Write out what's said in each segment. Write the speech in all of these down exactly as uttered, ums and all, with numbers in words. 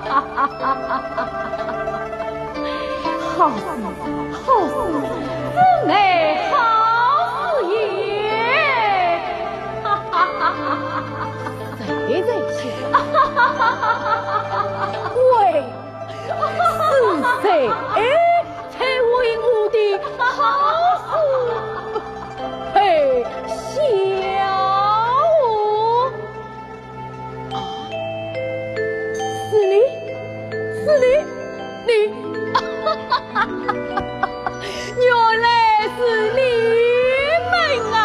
好事，好事，真乃好事也！谁在笑？喂，是谁？ 才会我的好事配笑哦。啊，是你，是你，你，原来是你们啊！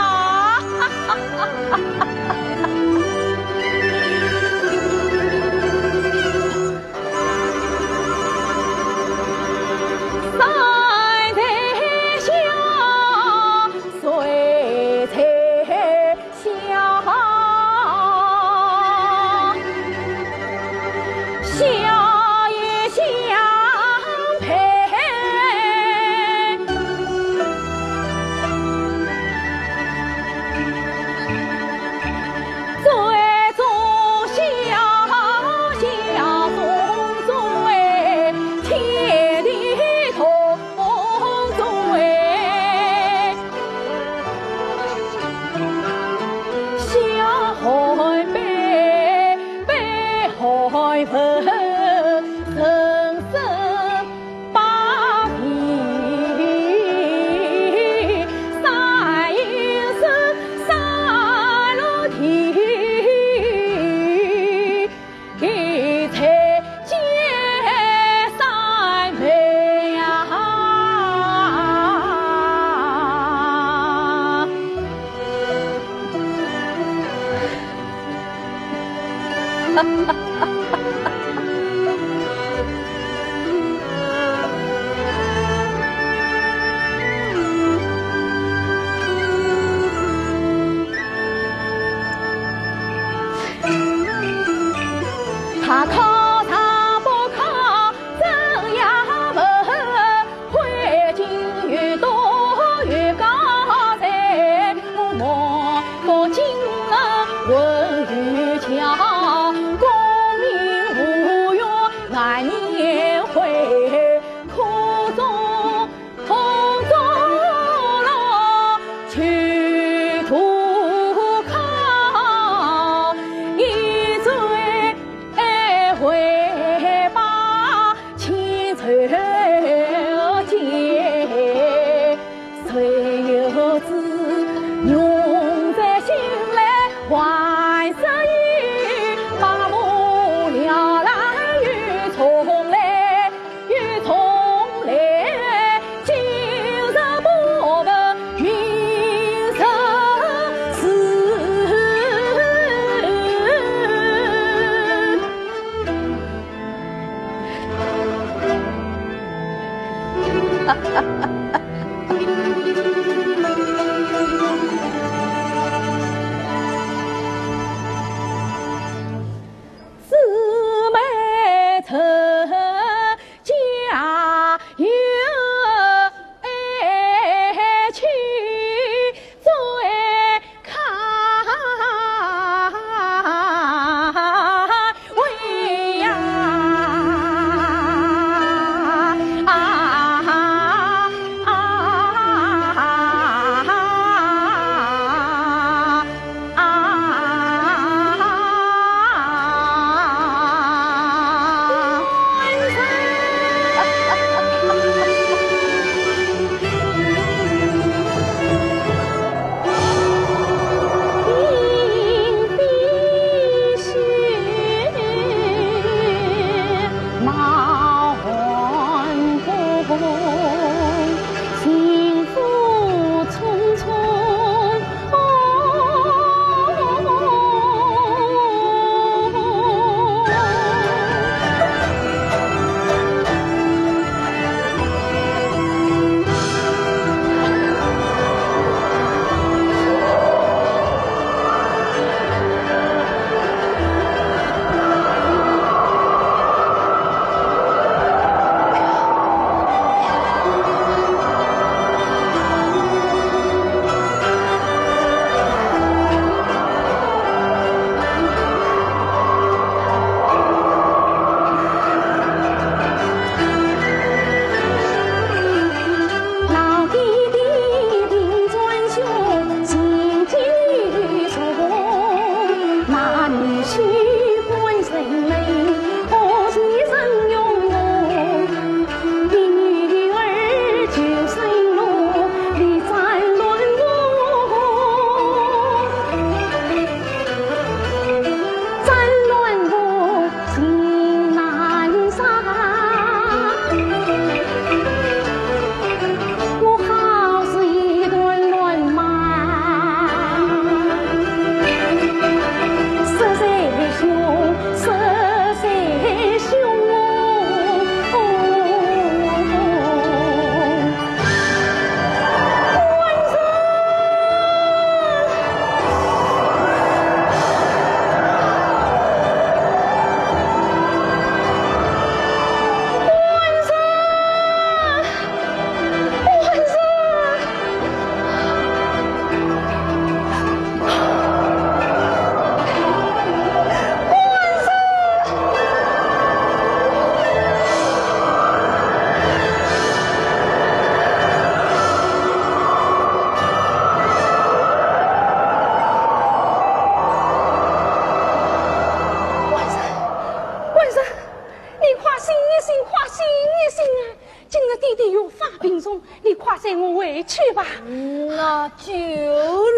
我回去吧。那就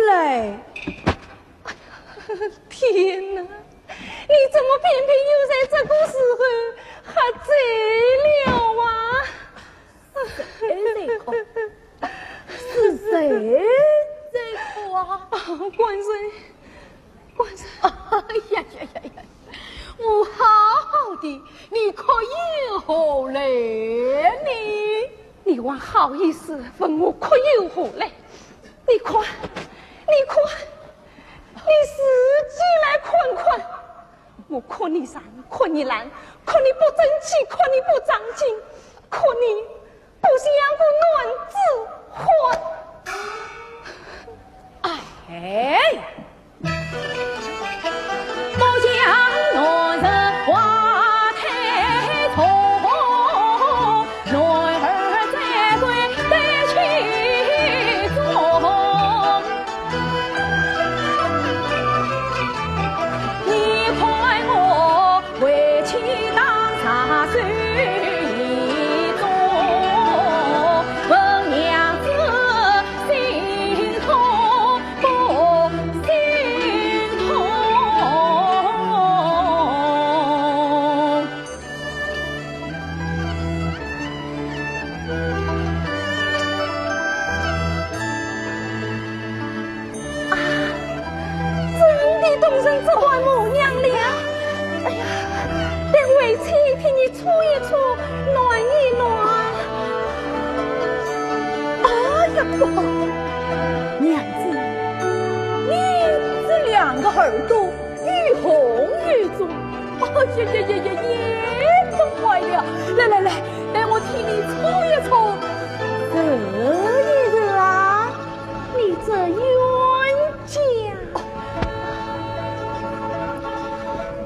来。天哪，你怎么偏偏又在这个时候喝醉了啊？谁在哭？是谁在哭啊？啊，官人，官人。哎呀呀呀呀！我好好的，你哭又何来呢？你还好意思问我哭又何来？你看，你看，你自己来看看。我看你长，看你烂，看你不争气，看你不长进，看你不像个男子汉。哎，不像男人话太重，男儿在贵对其中。你看我 为妻当茶水中，问娘子心痛不心痛？ 啊，真的动成这般模样了。哎呀，待为妻替你搓一搓，暖一暖。哎呀，不好，娘子，你这两个耳朵又红又肿，哎呀呀呀呀，也不坏了。来来来，待我替你搓一搓。这一热啊， 你这冤家。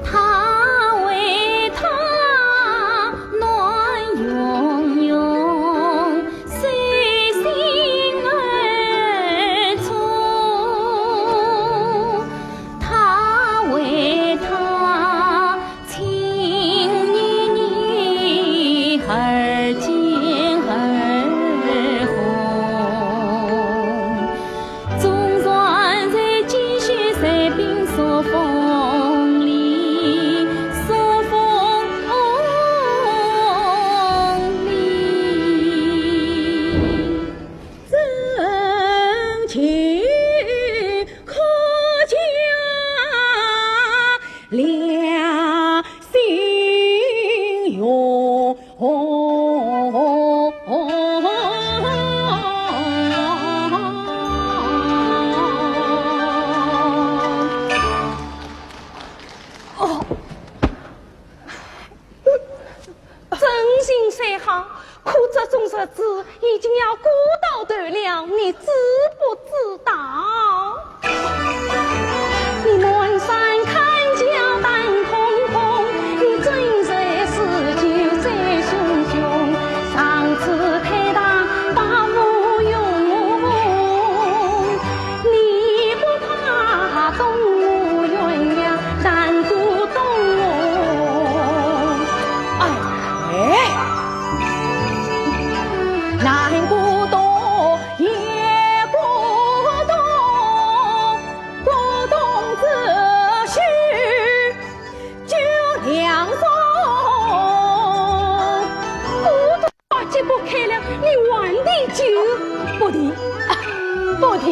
他为她暖融融，手心而触，他为她 情依依，而坚而红。纵然在几许岁冰霜风里，霜风里，真情可嘉。 良心用。哦。 真心虽好，可这种日子已经要过到头了，你知不知道？你满山看家淡空空，你真是四季最汹汹。上次太大把无用，你不怕动我鸳鸯难过冬。 哎，难过冬也过冬，过冬之后就凉冬。过冬花季不开了，你还提酒？不提，不提。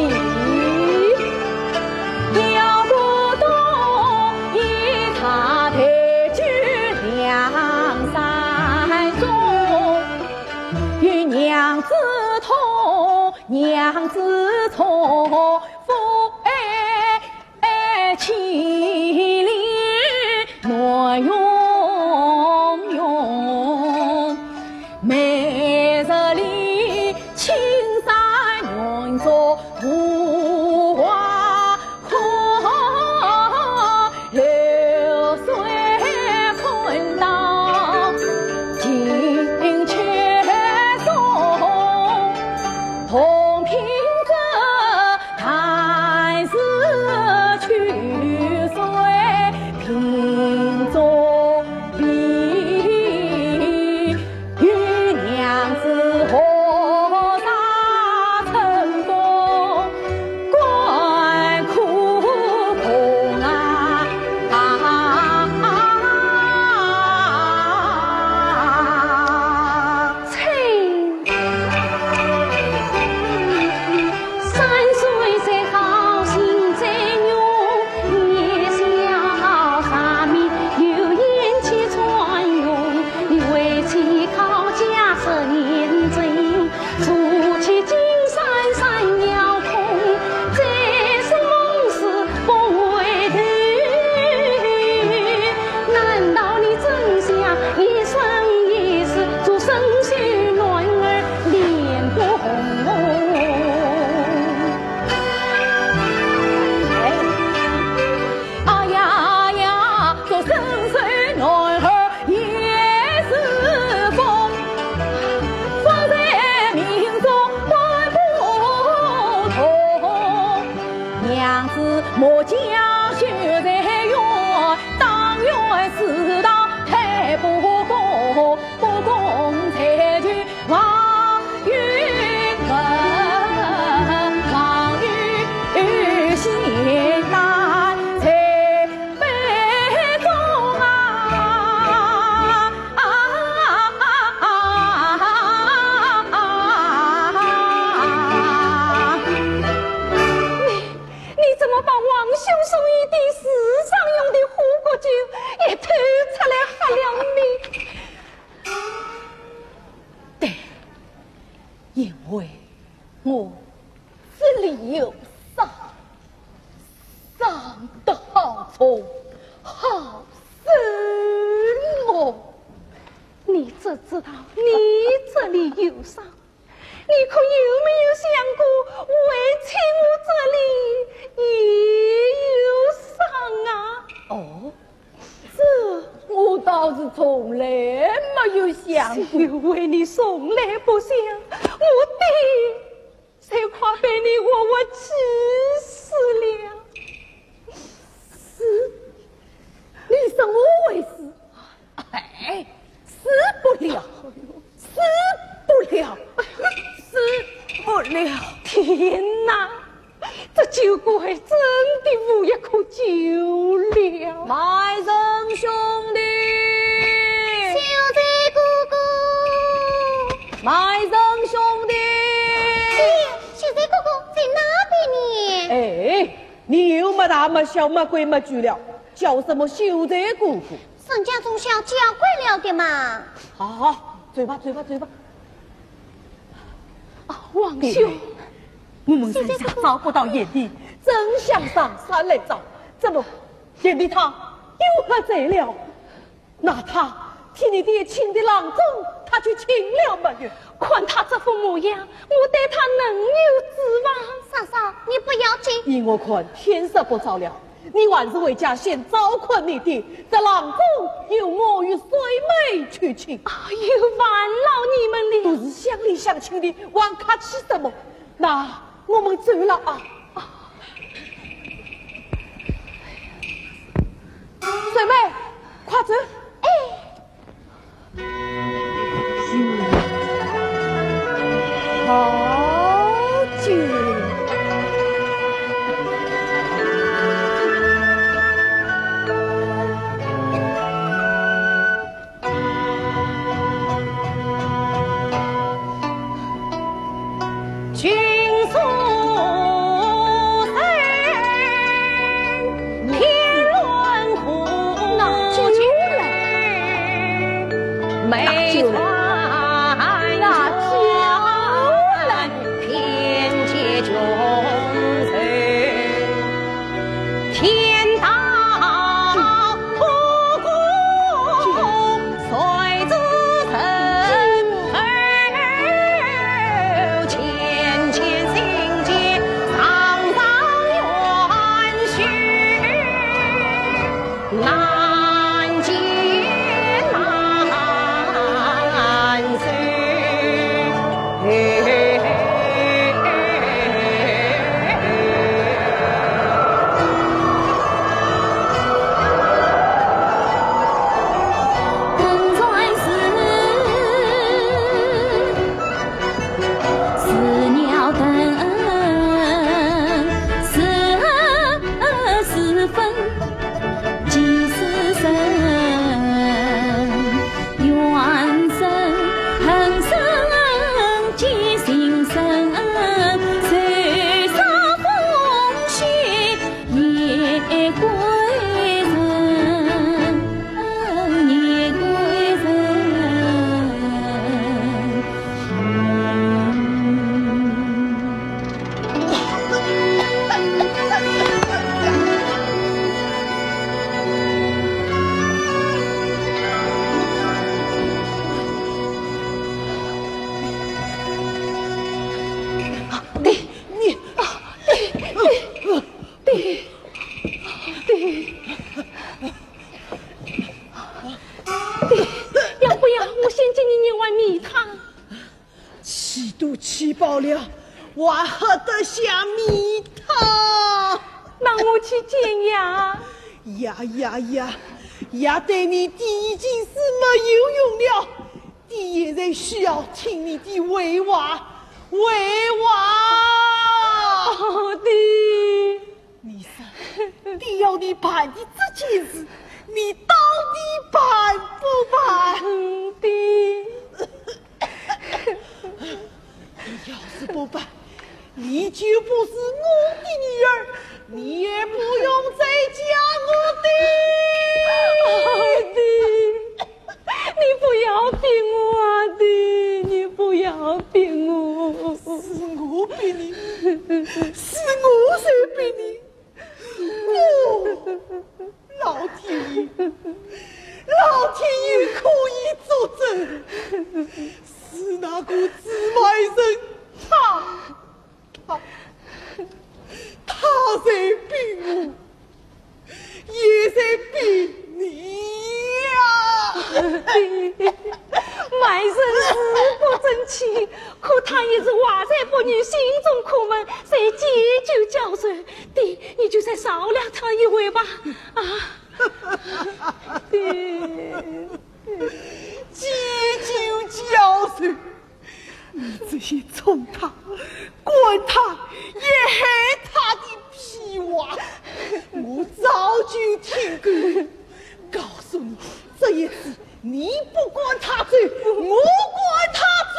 末将秀才元，当元寺堂太仆公，不共戴就望云门，望云仙丹在杯中啊。啊，啊，啊，啊，啊，啊。 你，你怎么把王兄送医的时常用的火锅酒也偷出来喝了呢？对，因为我这里有伤，伤得好重，好深哦。你只知道你这里有伤， 你可有没有想过，为妻我这里也有伤啊？哦，这我倒是从来没有想过。因为你从来不想，我爹才快被你活活气死了。是，你说我为师？哎，死不了，死不了，死不了。天哪，这酒馆真的无药可救了。卖人兄弟，秀才哥哥，卖人兄弟。哎，秀才哥哥在哪边呢？哎，你又没大没小，没规没矩了，叫什么秀才哥哥？ 人家从小教惯了的嘛。好，好，走吧，走吧，走吧。啊，王兄，我们山下找不到贤弟，正想上山来找，怎么贤弟他又喝醉了？那他替你爹请的郎中，他去请了没有？看他这副模样，我对他能有指望？嫂嫂，你不要紧。依我看，天色不早了， 你还是回家先照看你爹，这郎中由我与水妹去请。哎呦，烦劳你们了。都是乡里乡亲的，还客气什么？那我们走了啊。水妹，快走。哎。 好酒。 爹，爹，爹，爹，爹，要不要我先给你热碗米汤？气都气饱了，还喝得下米汤？让我去见爷。呀呀呀，爷对你的意见是没有用了，你现在需要听你的回话，回话。哦，爹。你说，爹要你办的这件事，你到底办不办？嗯，爹。你要是不办，你就不是我的女儿，你也不用再嫁我的。哦，爹，你不要逼我啊，爹，你不要逼我。是我逼你，是我在逼你。哦，老天爷，老天爷可以作证，是那个自卖人，他，他，他在逼我，也在逼你呀。爹，卖人是不争气，可他一直话在不语，心中苦闷，在借酒浇愁。爹，你就再饶了他一回吧。啊，爹。借酒浇愁，你这些宠他、惯他、也害他的屁话，我早就听够了。告诉你，这一次你不赶他走，我赶他走。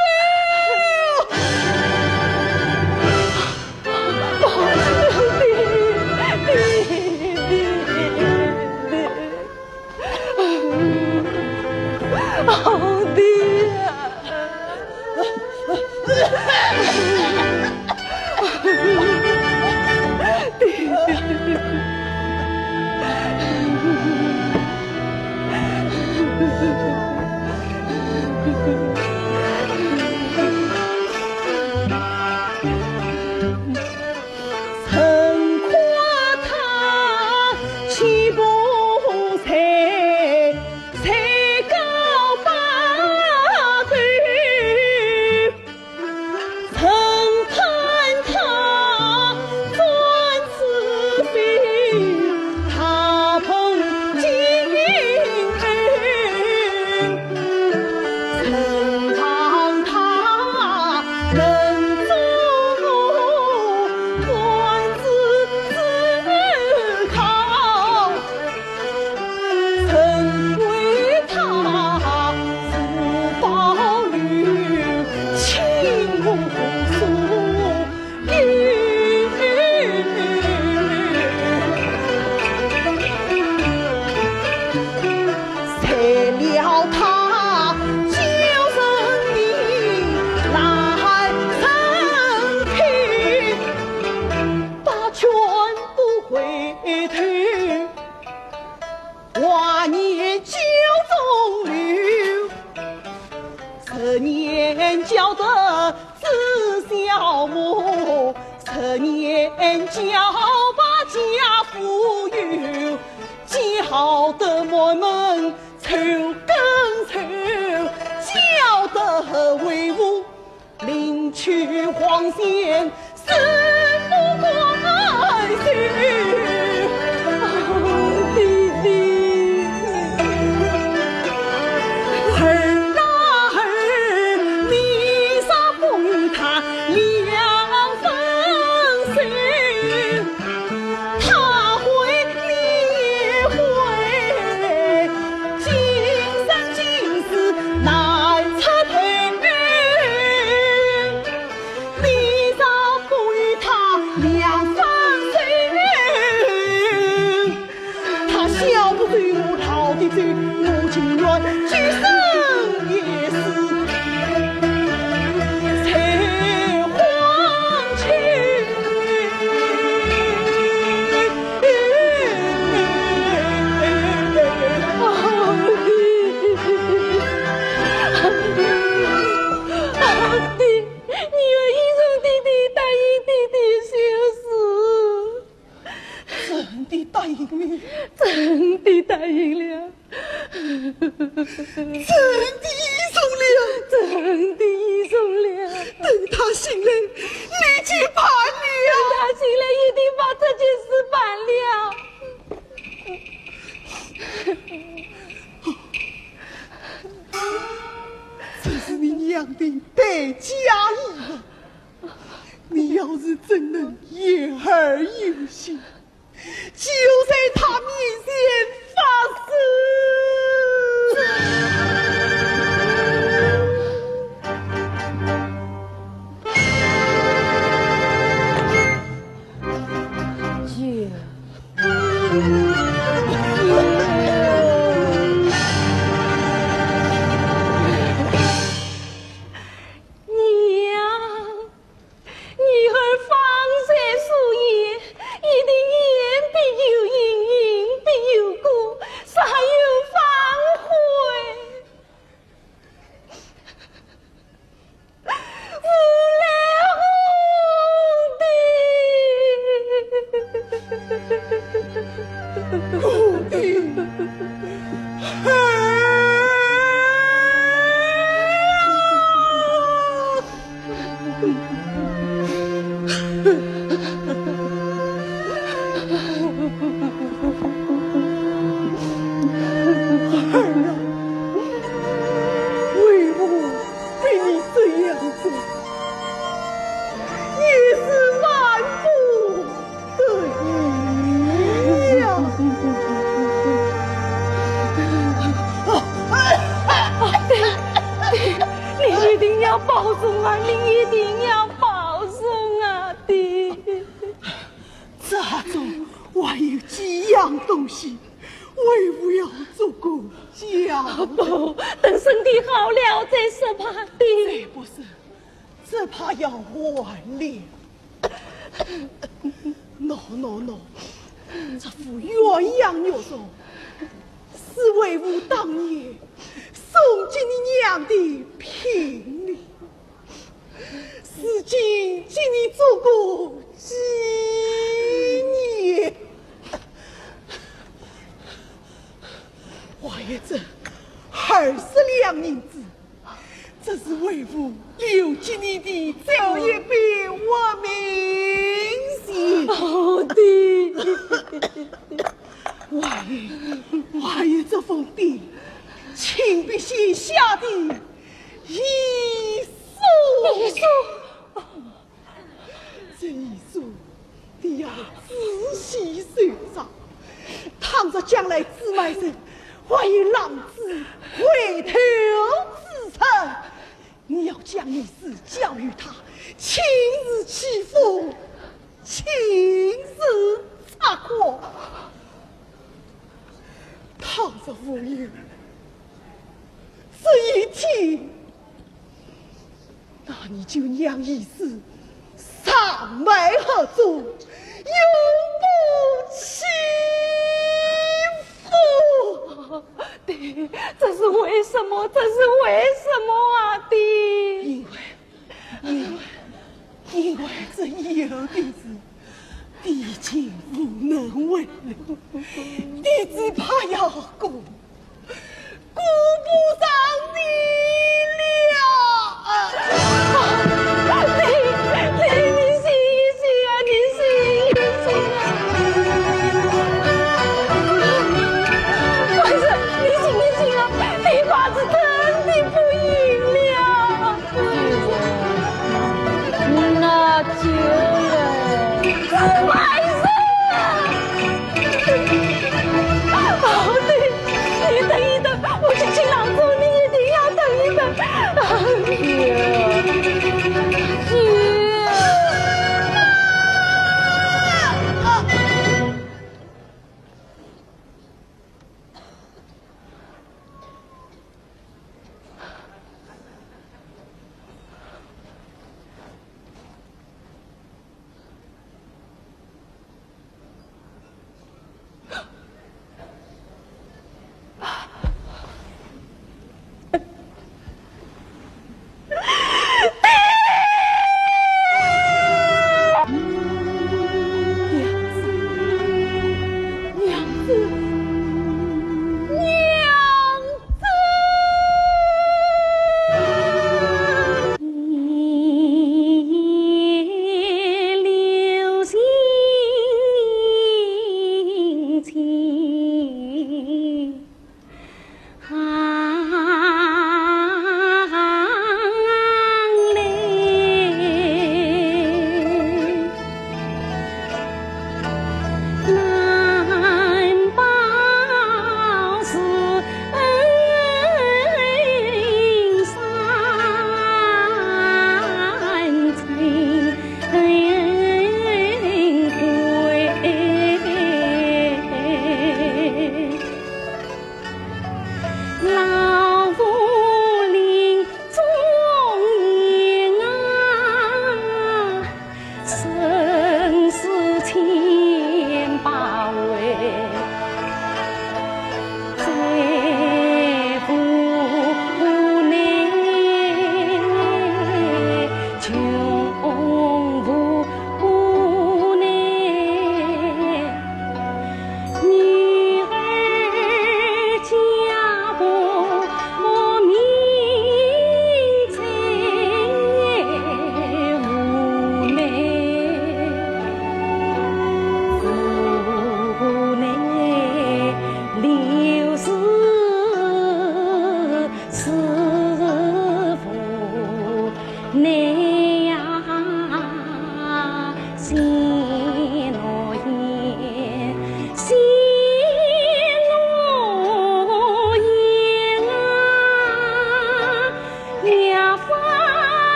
哦，爹。的待嫁衣裳，你要是真能言而有信，就在他面前发誓。娘，女儿方才所言，一定言必有应，应必有果，若有反悔，无奈何的。儿啊，为父被你这样做，也是万不得已呀。爹，爹，你一定要保重啊，你一定要保重啊，爹。这中还有几样东西，为父要做个交代。不，等身体好了再说吧，爹。再不说，只怕要晚了。喏，喏，喏，这副鸳鸯玉镯，是为父当年送给你娘的聘礼，如今给你做个纪念。还有这二十两银子，这是为父留给你的最后一笔活命钱。哦，爹。还有，还有这封爹亲笔写下的遗书。遗书？这遗书，你要仔细收藏。倘若将来姊妹人还有浪子回头之辰，你要将遗书交与他，亲自启封，亲自擦过。倘若无有这一天， 那你就让遗书藏埋盒中，永不启封。爹，这是为什么？这是为什么啊，爹？因为，因为，因为这以后的事， 爹已经无能为力，爹只怕要顾，顾不上你了。你，你，你醒一醒啊，你醒一醒啊！不是，你醒一醒啊，爹怕是真的不行了。 那就来。是外甥啊！哦，对，你等一等，我去请郎中，你一定要等一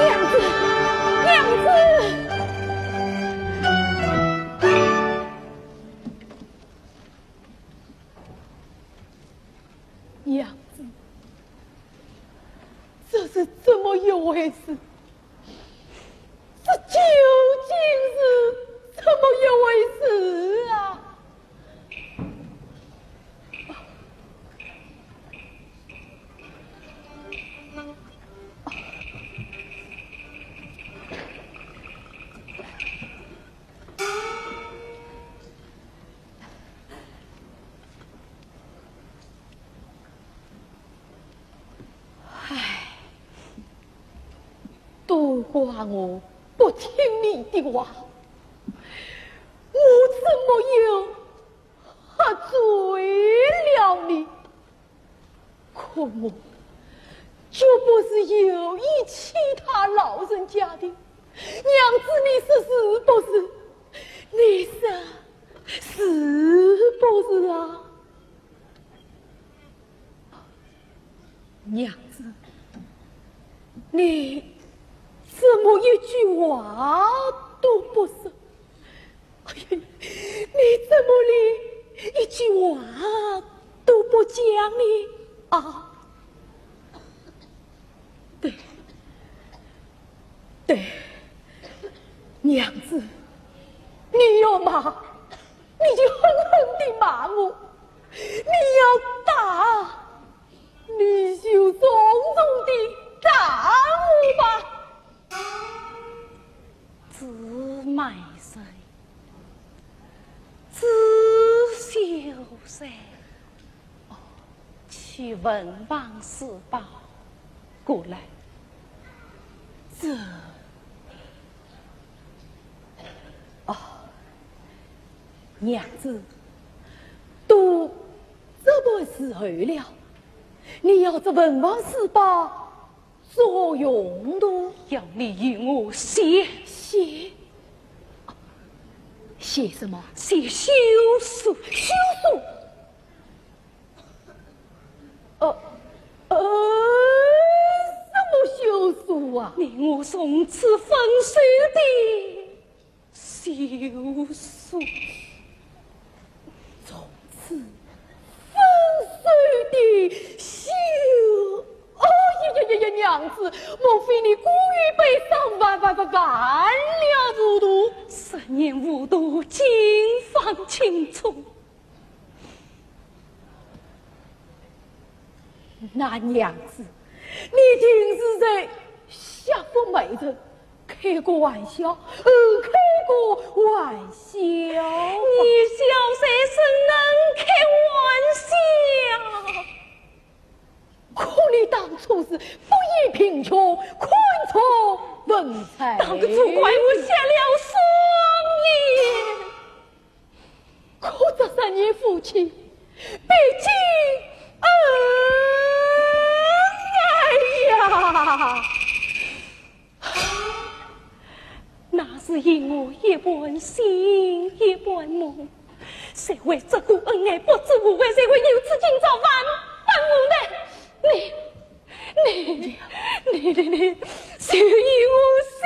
娘子，娘子，娘子，这是怎么一回事？这究竟是怎么一回事啊？ 唉，都怪我不听你的话，我怎么又喝醉了呢？可我就不是有意欺他老人家的。娘子，你说是不是？你说是不是啊？ 娘子，你怎么一句话都不说？哎呀，你怎么连一句话都不讲呢？啊，对，对，娘子，你要骂，你就狠狠地骂我；你要打， 你就重重地打我吧。自卖身，自修身。哦，去文房四宝，过来。这……哦，娘子，都这般时候了， 你要这文房四宝做何用途？要你与我写。写？写什么？写休书。休书？呃，呃，什么休书啊？你我从此分手的 休书。从此分手的休……哦呀呀呀呀，娘子，莫非你过于悲伤，犯犯犯犯了糊涂？十年糊涂，今方清楚。 那娘子，你定是在吓唬媒人，开个玩笑，呃，开个玩笑。你小生怎能开玩笑？可你当初是不厌贫穷，看重文采。当初怪我瞎了双眼。 可这三年夫妻，毕竟……哎呀，那是因我一半醒一半懵，谁会这个恩爱不知无悔，谁会有此今朝万般无奈？ 你，你，你，你，你，谁与我信？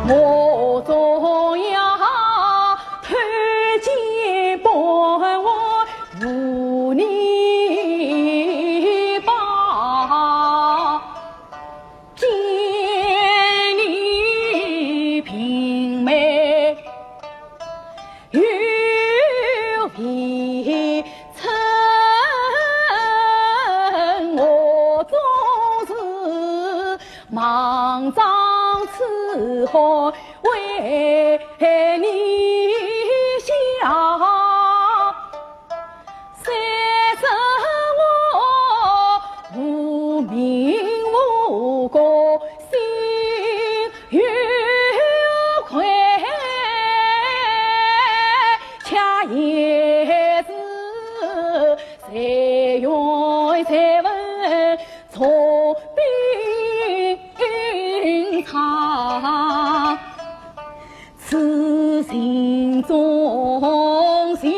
我总要偷鸡不还无泥巴，见你平妹有未曾，我总是望丈此番为你想。 虽说我无名无个姓有愧，却也是才愿才文聪明长。 此情中心，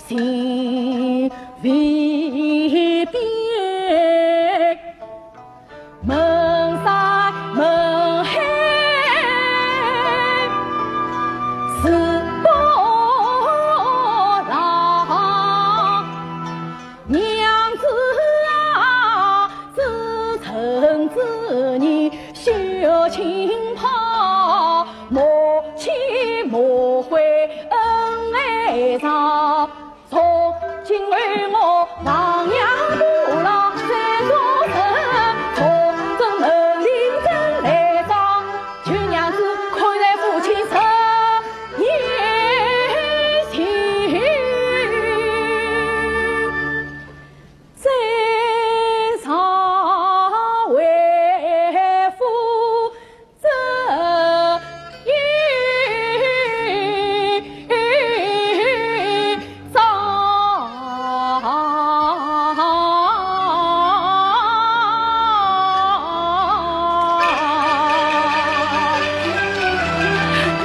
心未变，门山门海是不让。 娘子啊，自成之年休轻抛，莫去莫悔恩爱长。从今后我亡羊补牢再做人，重整门庭真来装。求娘子看在父亲身 也行，再上为父这一 张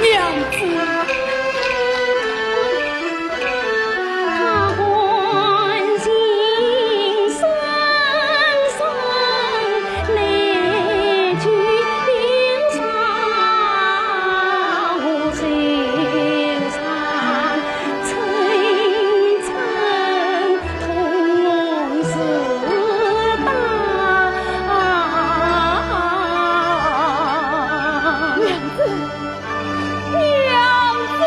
娘子。娘子，娘子。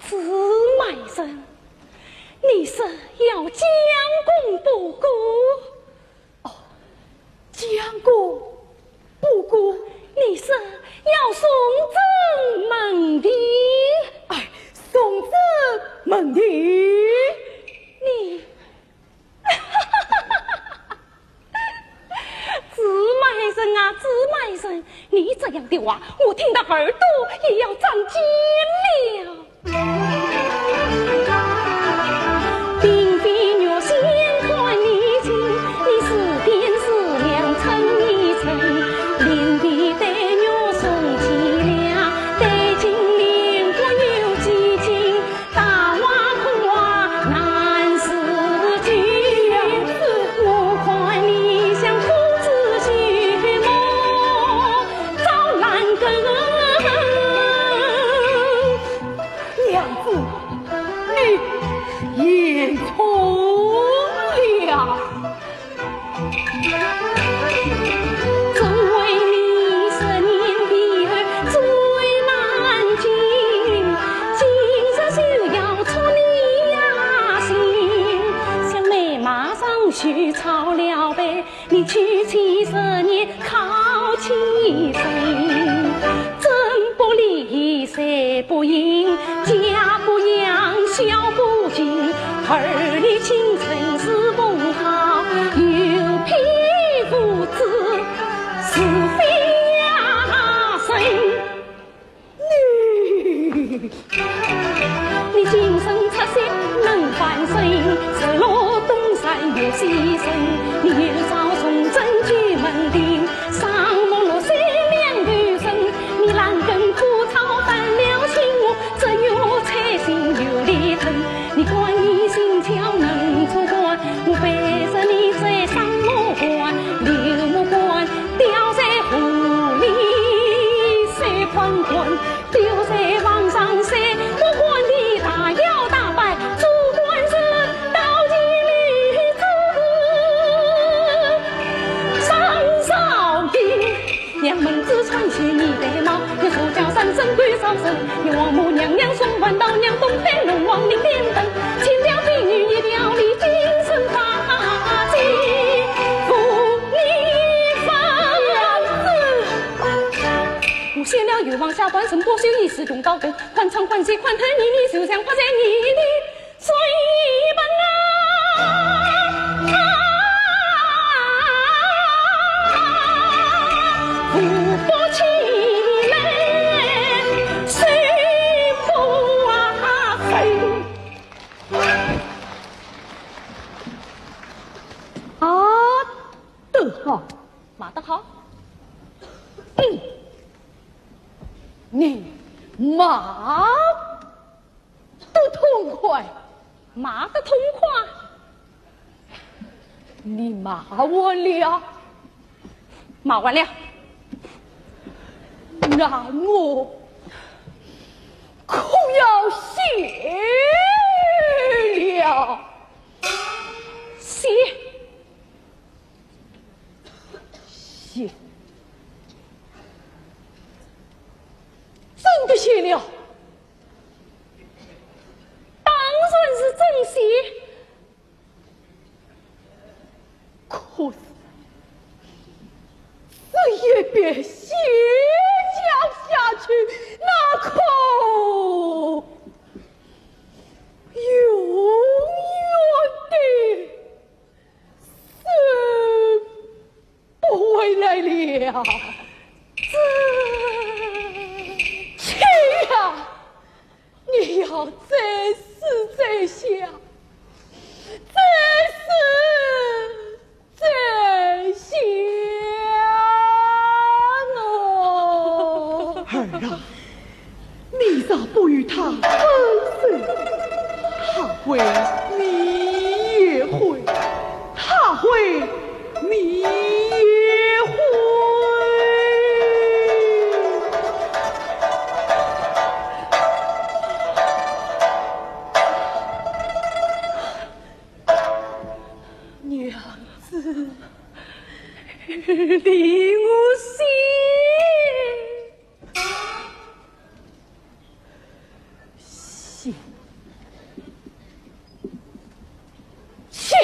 朱买臣，你说要将功补过？ 哦，将功补过。你说要重整门庭。哎，重整门庭？你，朱买臣啊，朱买臣，你这样的话，我听得耳朵也要长茧了。 娘子，你言重了。能翻身，日落东山月西升，你又照崇祯九门庭，上mollow三两头身，你烂根枯草翻了青瓦，只有彩虹有里灯，你管你心巧能出关，我背着你在上mollow关，刘mollow关，吊在河里水滚滚。 留在皇上水墨馆的大摇大摆，做官人到底里做上朝廷。两门子穿起你的帽，你手脚三生对上身，你王母娘娘送官到娘东北龙王灵殿等，千条碧玉一条里金身发髻，福你发。 我写了冤枉下官身，不休一时中高分，换唱换戏换特技，你就像花在你的水盆啊，扶不起来，水不啊水。啊，得好，骂得好。嗯。 你骂得痛快，骂得痛快。你骂完了？骂完了。那我可要谢了。谢？谢。 真的谢了。当然是真谢。可是，这一笔谢讲下去，那可永远的 收不回来了。这……去呀！你要再思再想，再思再想哦。儿啊， 你若不与他分手，他会，你也会，他会，你也会。娘子，你我心。 去！去！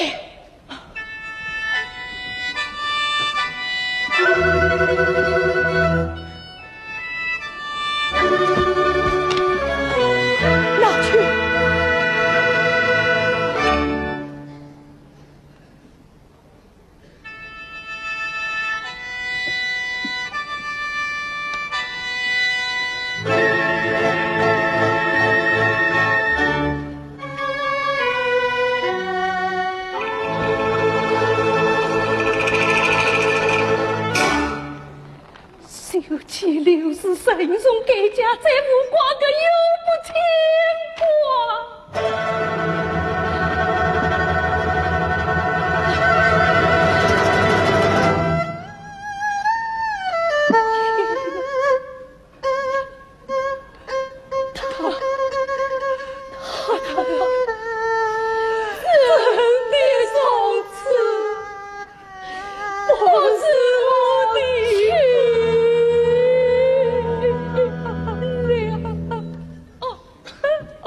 拿去！ 休妻刘氏，任从改嫁，再无瓜葛又不牵挂。 他，他，他，他真的从此不是我的妻了。哦，哦。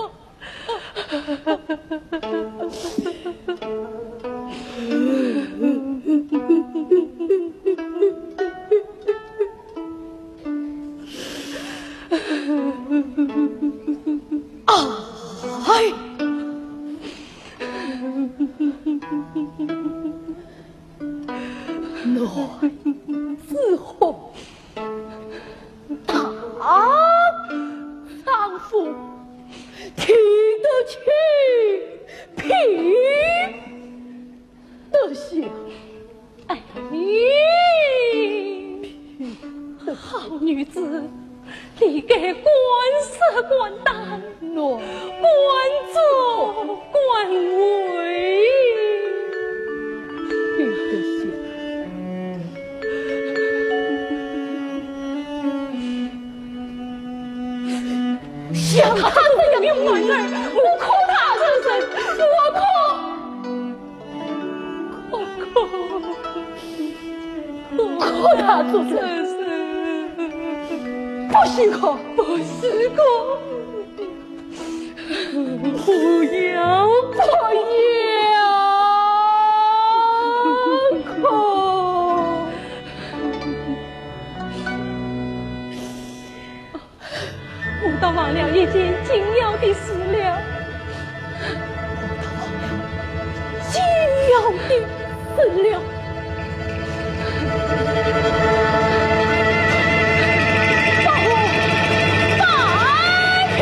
哎！ 男子汉，大丈夫，听得清做春生。不许哭，不许哭，不要，不要哭。 我倒忘了一件紧要的事了，我倒忘了紧要的事了。放我放开！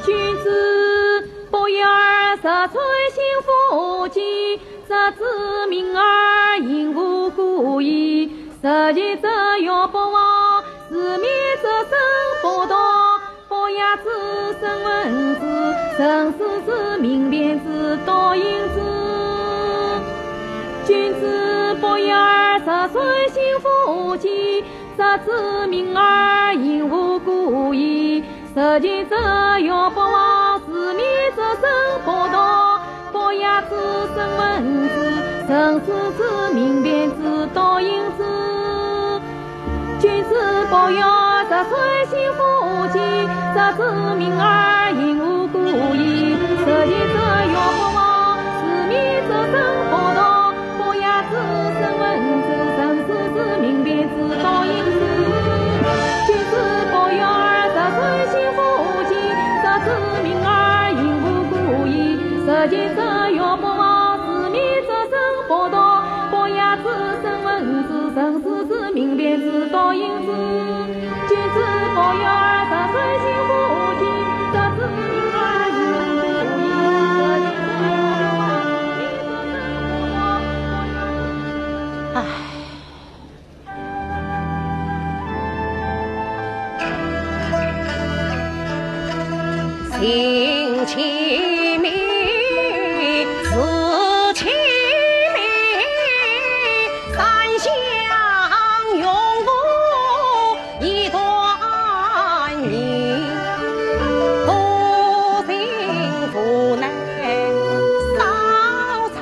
君子不言而色，春心不及；则知明而隐无故意。色即则欲不往，思灭则生不动。 不言之，声闻之；生死之，明辨之，多因之。君子不言而色，春心不及；则知明而隐无故意。色即则欲不往，思灭则生不动。不言之，声闻之；生死之，明辨之，多因之。 君子不言而色，春心不及；则知明而隐无故意。色即则欲不往，思灭则生不动。不言之，声闻之；生死之，明辨之，多因之。君子不言而色，春心不及；则知明而隐无故意。色即则欲不往，思灭则生不动。不言之，声闻之；生死之，明辨之，多因之。君子不言而色，春心不及；则知明而隐无故意。色即则欲不往，思灭则生不动。唉。 心其明，事其明，三项用无一端明。不明不能少察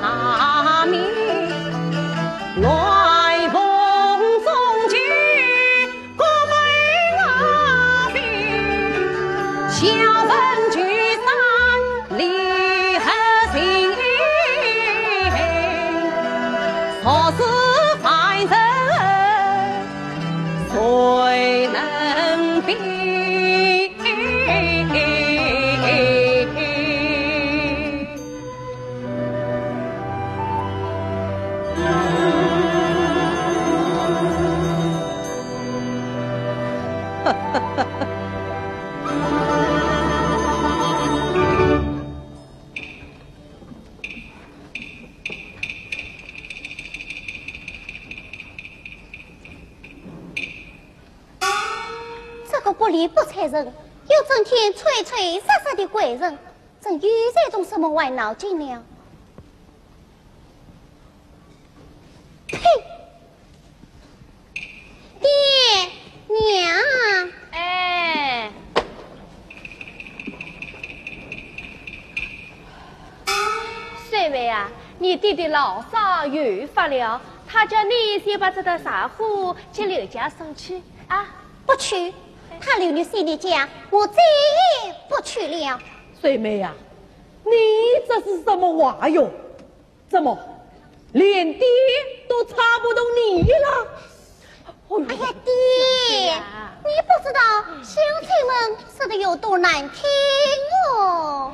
明，乱逢中举 各非我非，笑问聚散离合情，若是凡人谁能辨？ 这个不理不睬人，又整天催催杀杀的怪人， 真又在种什么歪脑筋了？呸！爹娘！哎，水妹啊，你爹爹牢骚又发了，他叫你先把这道柴火给刘家送去啊。不去， 他留你在你家，我再也不去了。水妹呀，你这是什么话哟？怎么，连爹都差不多你了。哎呀，爹，你不知道乡亲们说的有多难听哦。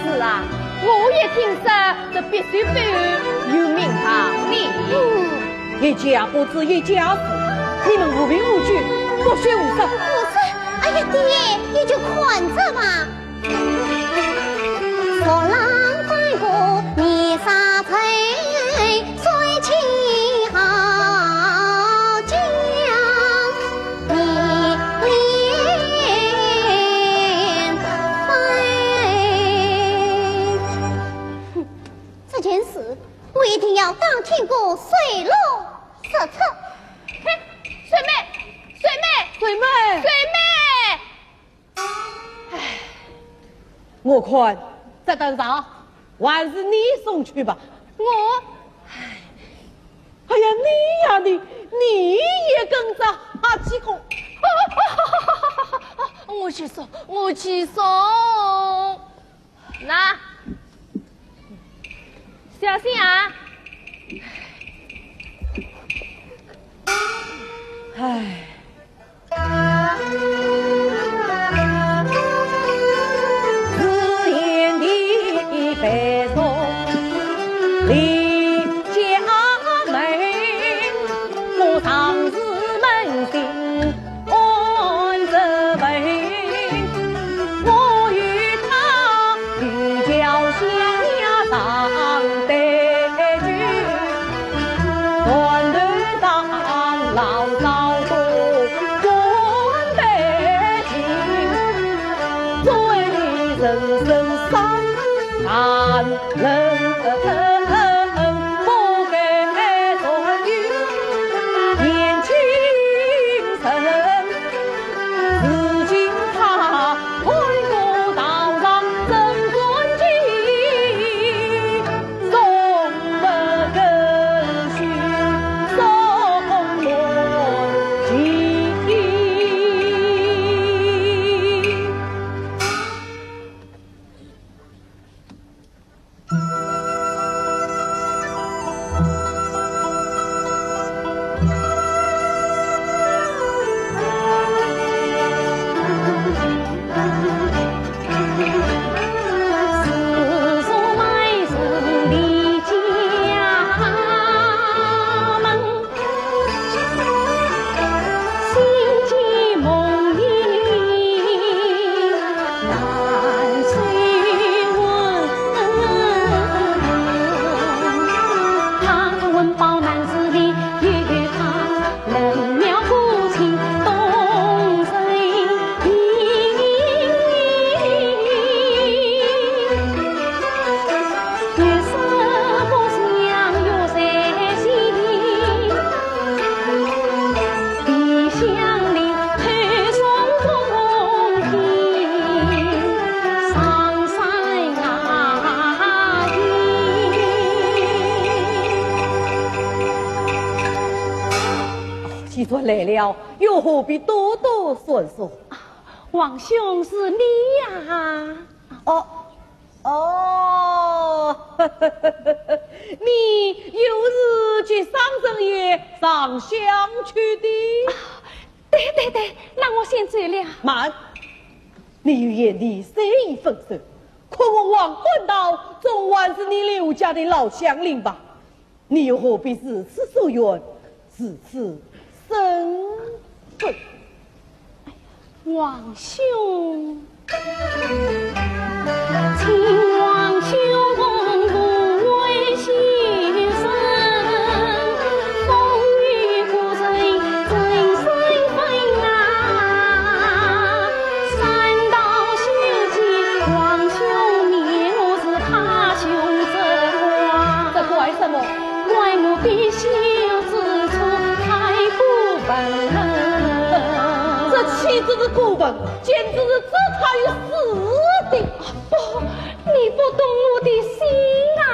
是啊，我也听说这必须保有名堂呢。嗯，一家不知一家事，你们无凭无据，不许胡说。胡说？哎呀，爹，你就看着吧。 这件事，我一定要打听个水落石出。嘿，水妹，水妹，水妹，水妹！ 唉，我看这担茶还是你送去吧。我？唉，哎呀，你呀你，你也跟着哈气功。我去送，我去送。那，小心啊！唉。既然来了，又何必多多啰啰？王兄，是你呀？哦，哦，你又是接商人爷上香去的？对对对，那我先走了。慢，你与贤弟虽已分手，可我王官道总还是你刘家的老乡邻吧？你又何必如此疏远，如此生分？王兄，请王兄同我一生，风雨故人怎生分啊？这岂止是过分，简直是糟蹋于世的。不，你不懂我的心啊！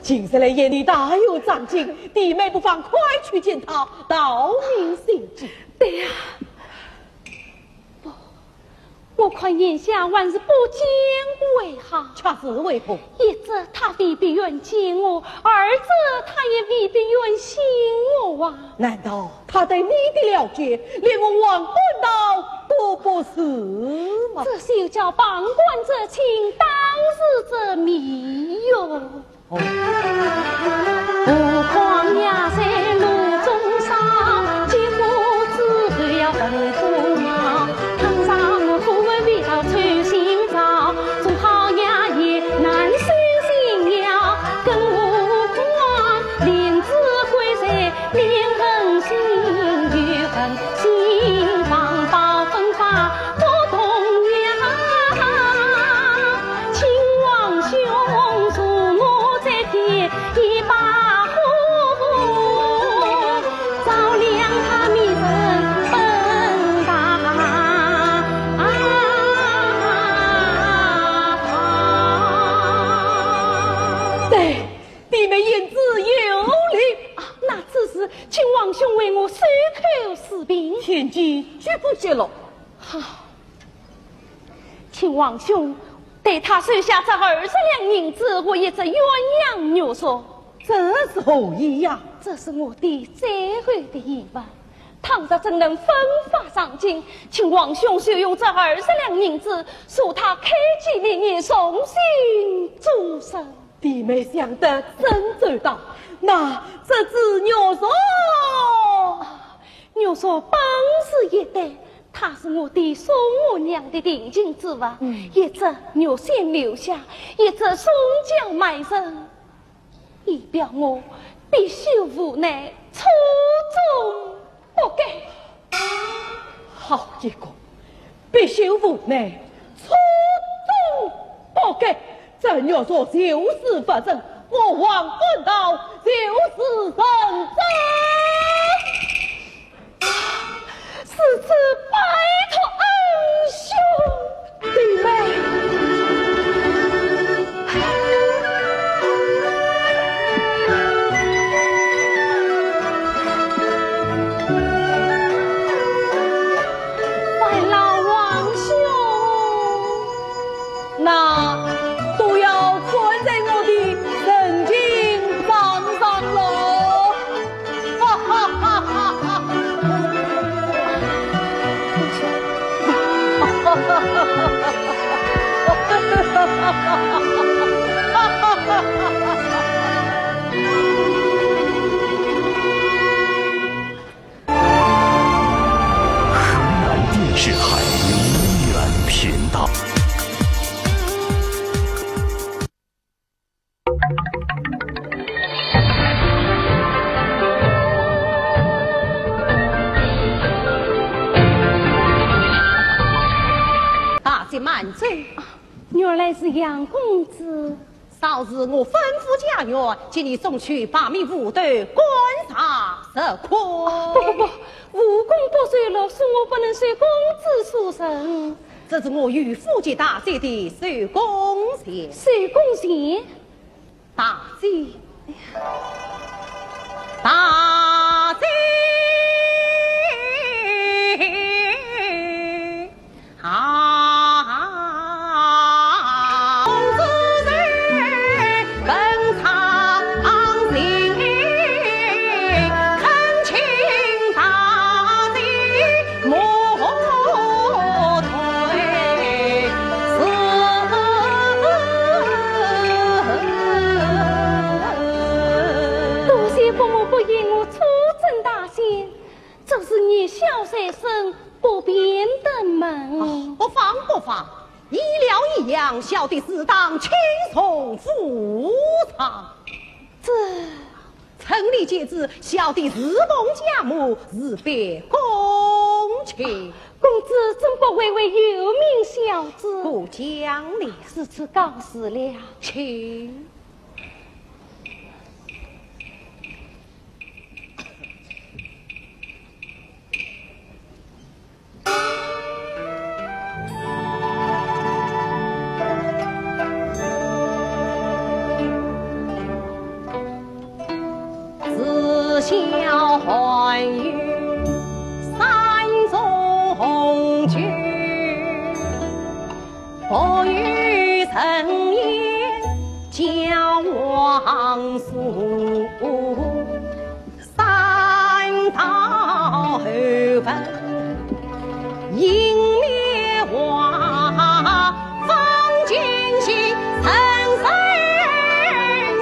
近日来贤弟大有长进，弟妹不妨快去见他，道明心迹。对呀，不，我看眼下还是不见为好。却是为何？一则他未必愿见我，二则他也未必愿信我啊。难道他对你的了解，连我王官道都不如吗？这就叫旁观者清，当事者迷哟。 对，弟妹言之有理。啊，那此事，请王兄为我收口施饼。天机绝不泄露。好。 请王兄代他收下这二十两银子和一只鸳鸯玉镯。这是何意呀？这是我的最后的遗物。倘若真能奋发上京，请王兄收用这二十两银子，助他开基立业，重新做人。弟妹想得真周到，那这只玉镯？啊，玉镯本是一对， 它是我爹送我娘的定情之物，嗯。一只我先留下，一只送交媒人。以表我必朽无奈，错终不改。好一个必朽无奈，错终不改！这玉镯就是物证，我王官道就是人证。 如此拜托恩兄。弟妹。烦劳王兄。那都要看在我的人情账上喽。 哈哈哈哈哈！是海音音源频道。大姐慢走。原来是杨公子。 少时我吩咐家院，将你送去拜谒武当，观察实况。不不不，武功不受禄，恕我不能受公子所任。这是我御夫家大姐的寿宫钱。寿宫钱？大姐，大姐。 啊，公子在本朝廷，恳请大姐莫推辞。多谢伯母不言，我初正大限。 这是你小三生不便登门。哦，不妨，不妨，你了一样，小弟自当轻松赴上。这，趁你见之，小弟自奉家母，自别公卿。公子真不愧为有名小子。过奖了。如此告辞了。请。 自小寒雨山中居， 不与人言交往所，山道后分迎灭亡。方今行人生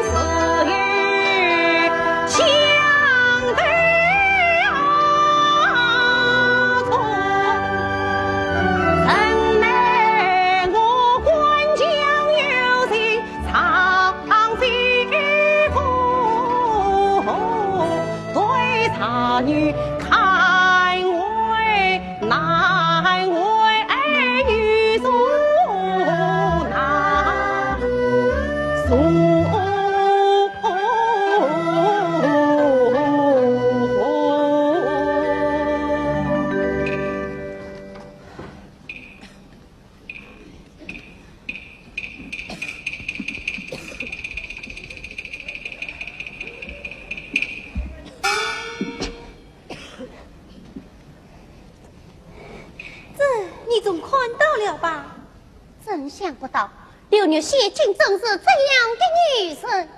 死与相对中，怎奈我官将有情，常非风，对茶女看为难为，女中难容。 这，你总看到了吧？真想不到，柳玉仙竟真是这样的女人。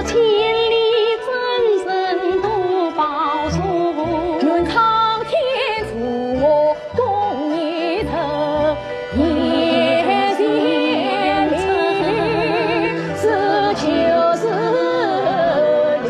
千里征人多保重，愿苍天助我共一程。言尽命尽，是就是你。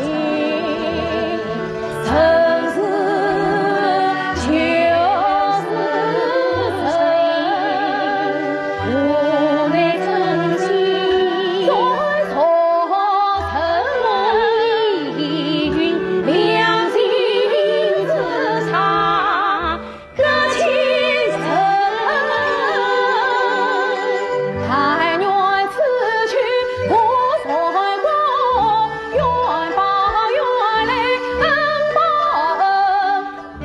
但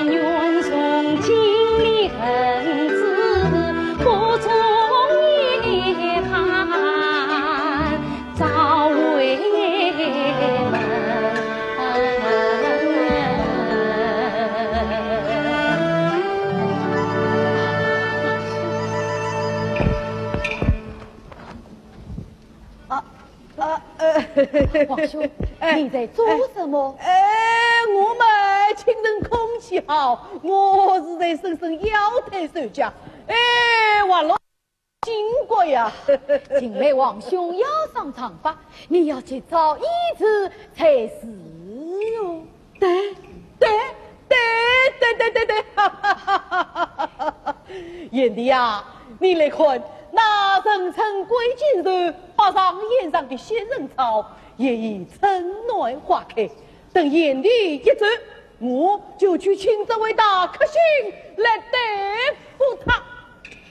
愿从今以后，不做夜半照回门。啊，啊，呃，王兄，哎，你在做什么？哎，我嘛，清晨空气好，我是在伸伸腰腿手脚。哎，王老金国呀。近来王兄腰伤常发，你要及早医治才是哦。对，对，对，对，对，对，对，哈哈哈哈哈哈！贤弟呀，你来看，那人称桂金寿， 百丈岩上的仙人草，也已春暖花开。等贤弟一走，我就去请这位大客星来对付他。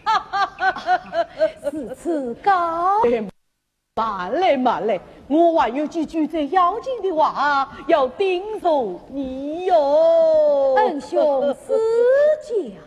哈哈哈哈哈！如此告。哎，慢来，慢来，我还有几句最要紧的话要叮嘱你哟。恩兄，请讲。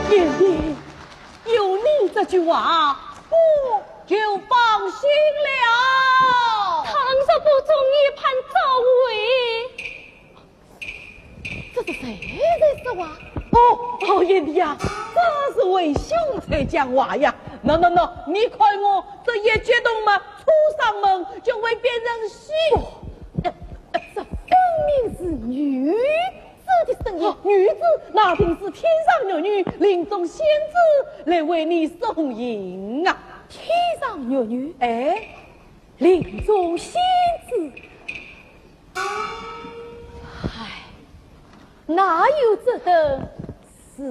贤弟，有你这句话，我就放心了。倘若不中，夜半照回。 这是谁在说话？哦，哦，贤弟呀，这是为兄在讲话呀。喏，喏，喏，你看我这一激动嘛，出啥门就会变成戏。不，这分明是女子的声音。哦，女子，那定是天上玉女，林中仙子来为你送行啊。天上玉女？哎，林中仙子。唉，哪有这等事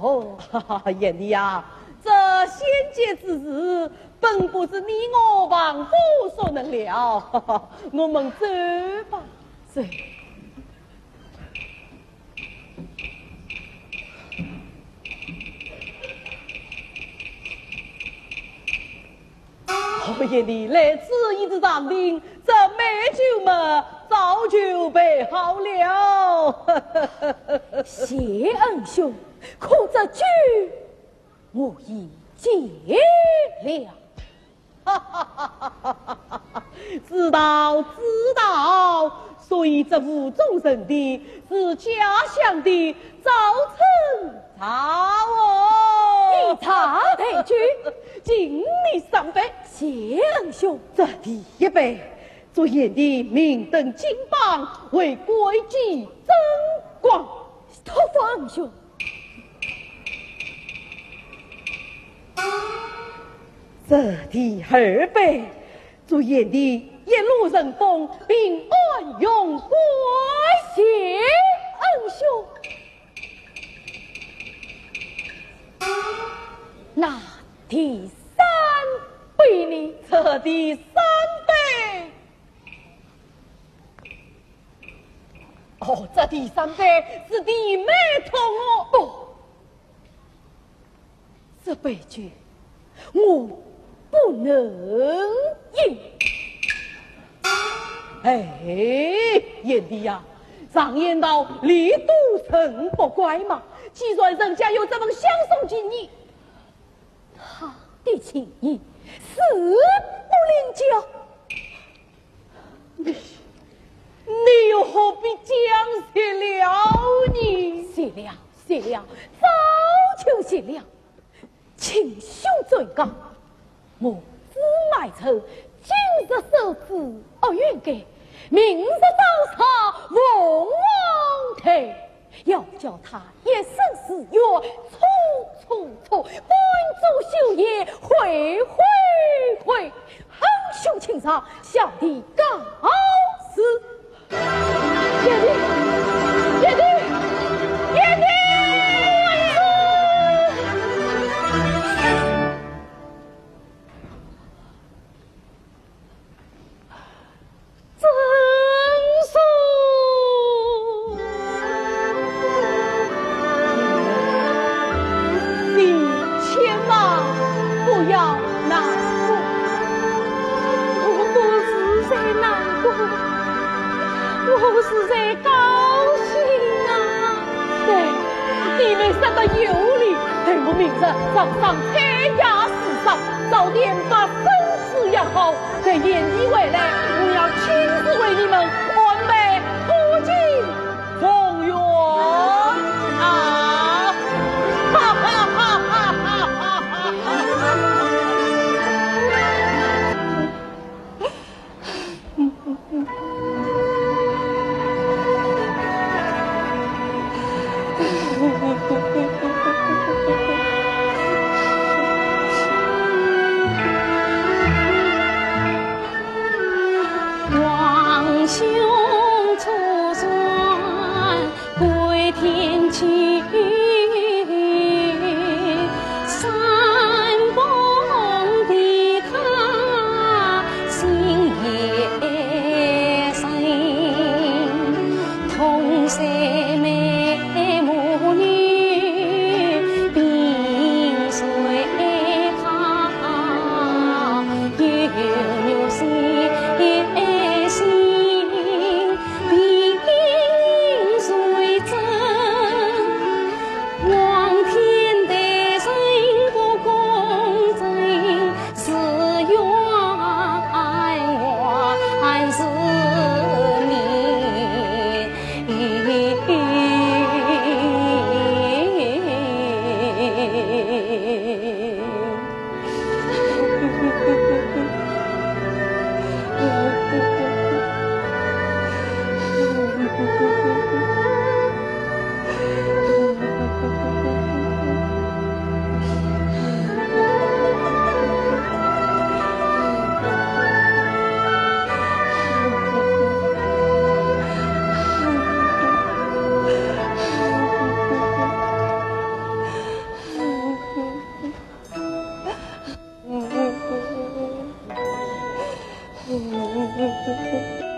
哦？哈哈，贤弟呀，这仙界之事，本不是你我凡夫所能料。哈哈，我们走吧。走。 哦，贤弟，来此已是长亭，这美酒嘛，早就备好了。谢恩兄，可这酒我已戒了。知道，知道，所以这壶中陈的是家乡的早春茶哦。以茶代酒，敬你三杯。谢恩兄。这第一杯，祝贤弟明灯金榜，为国际争光。托付恩兄。这第二杯，祝贤弟一路顺风，平安荣归。谢恩兄。 那第三杯呢？这第三杯，哦，这第三杯是弟妹同我。不，这杯酒我不能饮。哎，贤弟呀，常言道礼多人不怪嘛。既然人家有这份相送情谊，他的情谊是不能交。你，你又何必讲谢了呢？谢了，谢了，早就谢了。 请兄转告，我姊卖车，今日收子岳云盖，明日早朝凤凰台，要叫他一生寺院，处处处，半足修业，回回回。恩兄请上，小弟告辞。 贤弟，贤弟，贤弟！曾叔，你千万不要难过。我不是在难过。 我是在高兴啊。对，弟妹说得有理，待我明日早上太阳西上，早点把生死养好，待贤弟回来，我要亲自为你们安排破镜重圆啊！哈哈哈哈哈哈！他真的告终了。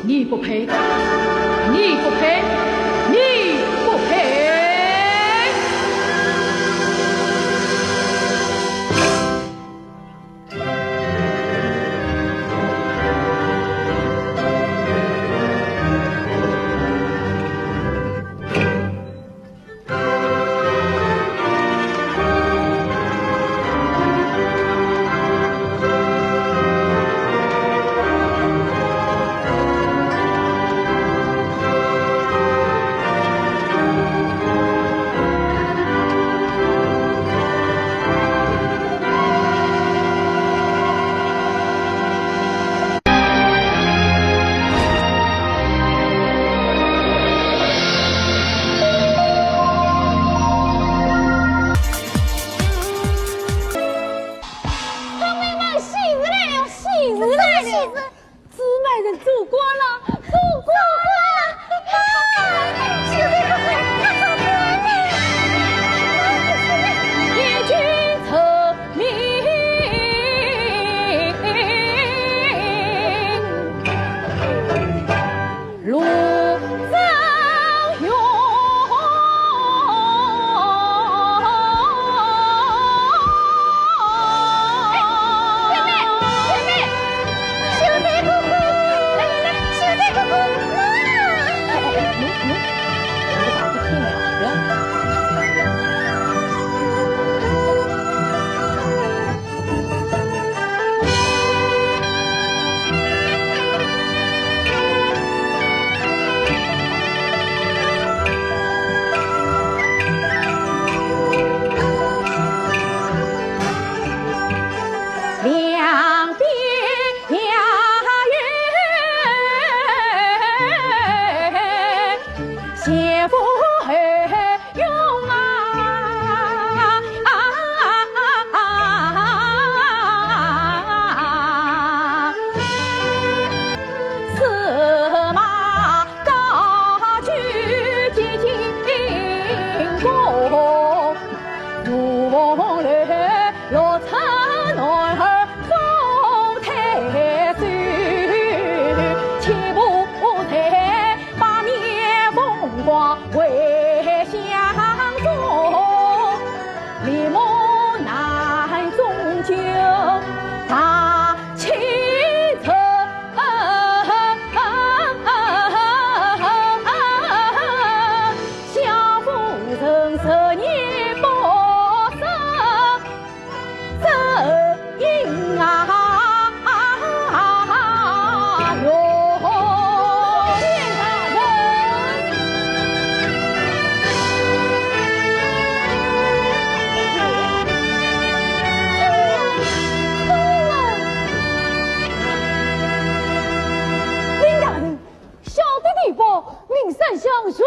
你不配，你不配，你不配！姊妹们，喜事来了，喜事来了！姊妹人做官了，做官了！哎，喜事快快，快快快！林大人，小的地方，名山乡，人称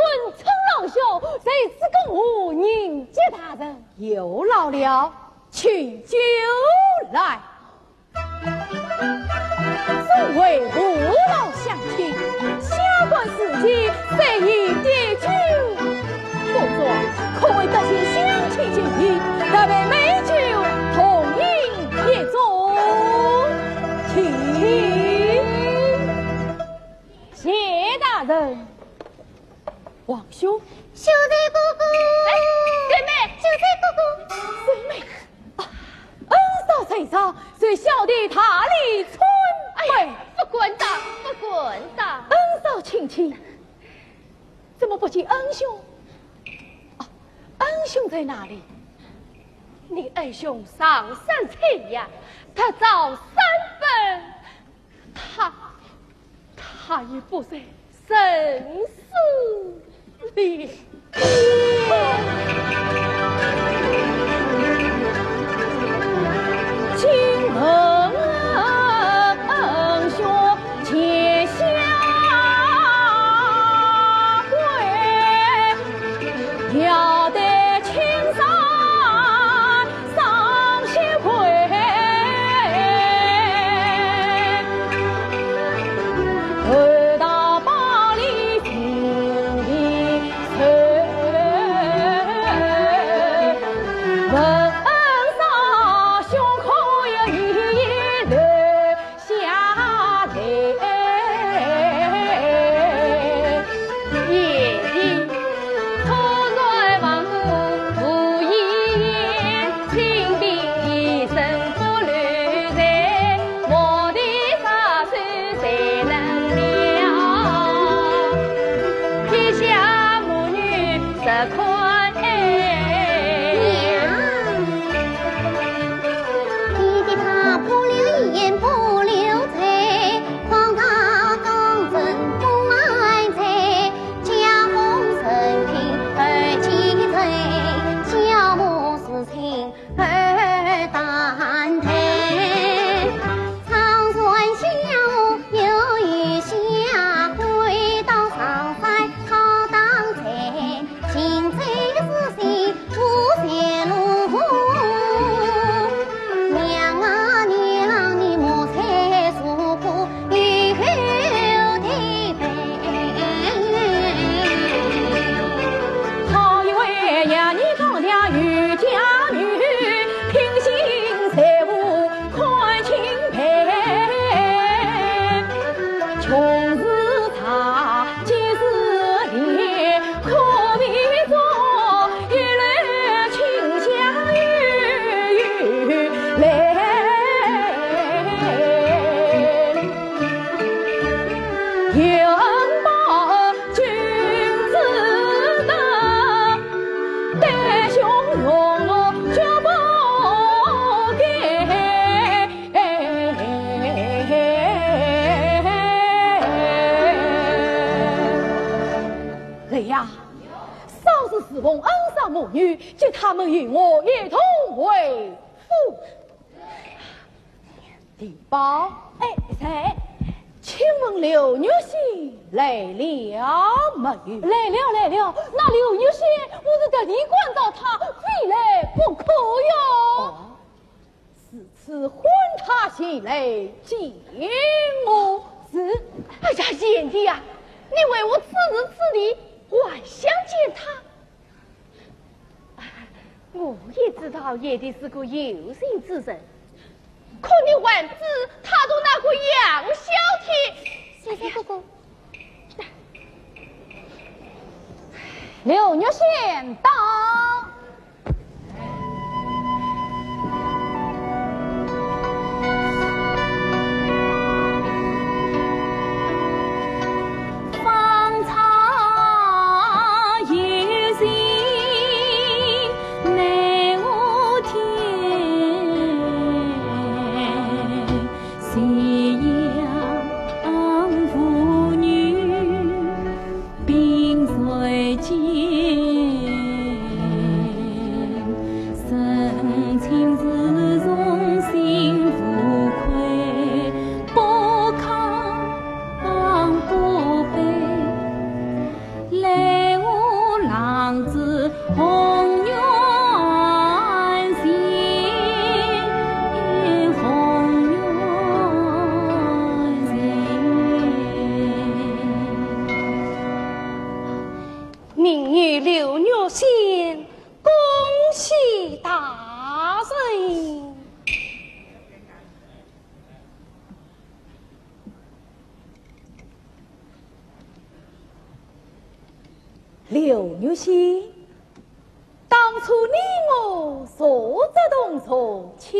老小，在此恭候人杰大人。有劳了，请酒来。 众位父老乡亲，下官如今虽已点酒，不过可谓得尽乡亲情谊，特备美酒同饮一盅，请。谢大人。王兄。兄弟哥哥。哎，妹妹。兄弟哥哥。妹妹。 啊，恩嫂在上，随小弟大礼参拜。哎呀，不敢当，不敢当。恩嫂请起。怎么不见恩兄？啊，恩兄在哪里？你恩兄上山采药，特早三更，他 他已不在人世了。啊，嫂子自从恩上母女，叫他们与我一同回府。地保，哎，谁？请问刘玉仙来了没有？来了，来了，那刘玉仙我是特地赶到，她非来不可哟。哦，如此唤她前来见我。是。哎呀，贤弟呀，你为我此时此地还想见她？ 我也知道贤弟是个有心之人，可你还只踏着那个杨小天。谢谢哥哥。刘玉仙到。 命女刘玉仙，恭喜大人。 刘玉仙，当初你我素则同族，妻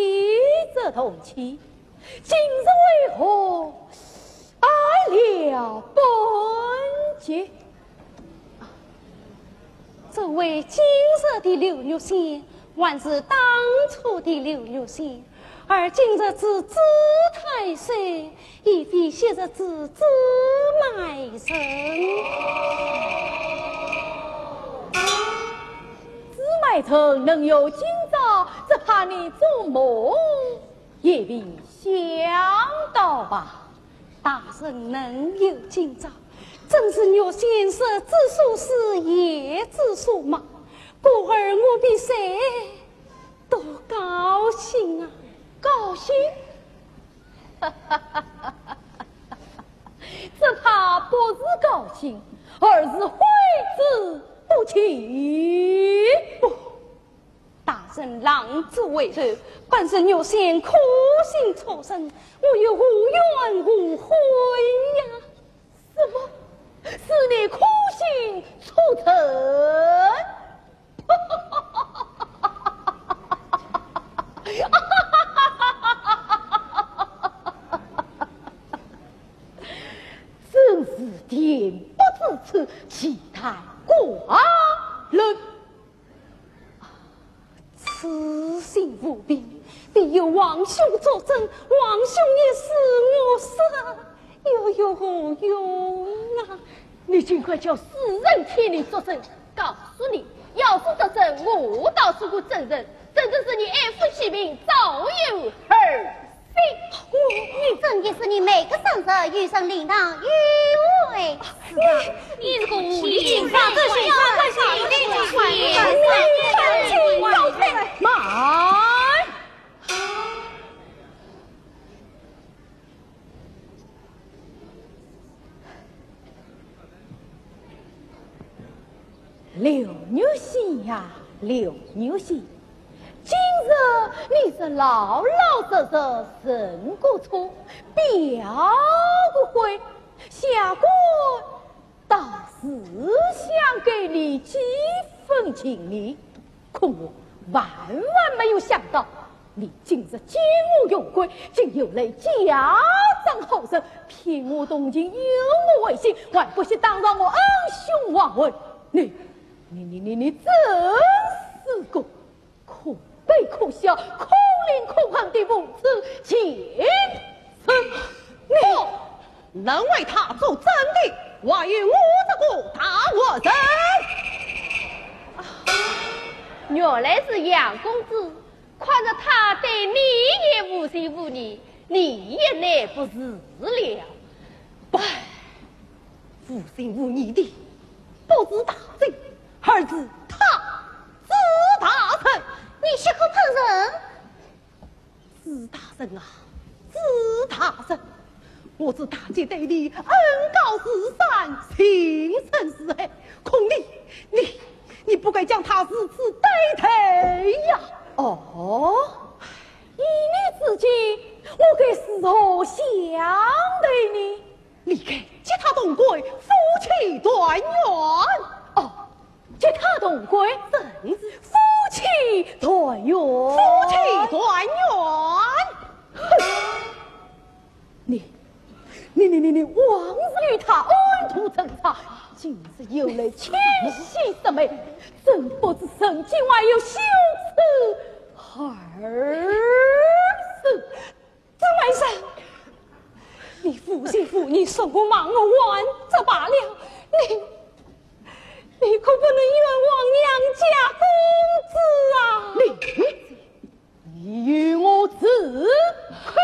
则同妻，今日为何爱了本节？这位今日的刘玉仙，还是当初的刘玉仙，而今日之朱太师， 已非昔日之朱买臣。朱买臣能有今朝，只怕你做梦也未想到吧？大人能有今朝，正是玉仙日之所思，夜之所梦，故而我比谁都高兴啊！高兴？ 只怕不是高兴，而是悔之不及。不，大人浪子回头，本是玉仙苦心错认，我又何怨何悔呀？什么？是你苦心错认？ 真是恬不知耻，岂谈寡人。此信无凭，必有王兄作证，王兄一死，我死 又有何用啊？你尽管叫世人替你作证，告诉你，要是作证，我倒是个证人，证人是你爱护其民，早有儿心。你，你真的是你每个生日，有人灵堂，有位。是啊，你这个狐狸精，这是啥个心？慢！ 刘玉仙呀，刘玉仙，今日你是老老实实认个错，表个悔，下官 倒是想给你几分情面，可我万万没有想到，你今日见我有愧，竟又来假装好人，骗我同情，有我为情，还不惜当着我恩兄王文。你，你，你，你，你真是个 可悲可笑、可怜可恨的无耻贱人！不，能为他作证的，还有我这个大活人。啊，原来是杨公子，看着他对你也无情无义，你也耐不住了。不，无情无义的不是大人，而是他，朱大人。你血口喷人！ 朱大人啊，朱大人，我知大姐对你恩高如山，情深似海，恐你，你，你不该将她如此对待呀。哦，依你之见，我该如何相待呢？你该接她同归，夫妻团圆。哦， 接她同归，夫妻团圆。夫妻团圆。哼！你，你，你，你，你枉然与她安度春秋，今日又来牵线索媒，真不知人间还有羞耻二字。 朱门生，你无情无义，说我忘恩忘德罢了，你，你可不能冤枉杨家公子啊！你，你与我自，哼！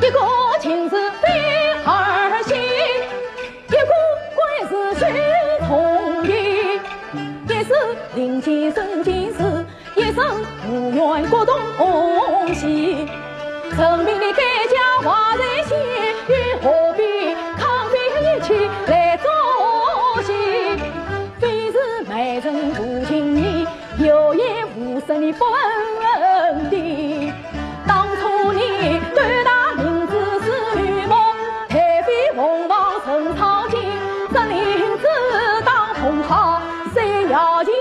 一个情字第二心，一个鬼字须从心，一世定情深情事， 一生无缘各同喜。生平的代价花在先，又何必抗拒一切来作戏？非是美人无情义，有眼无识你不问的。当初你对她明知是愚梦，太妃凤凰成草间，这林子当空好，谁要情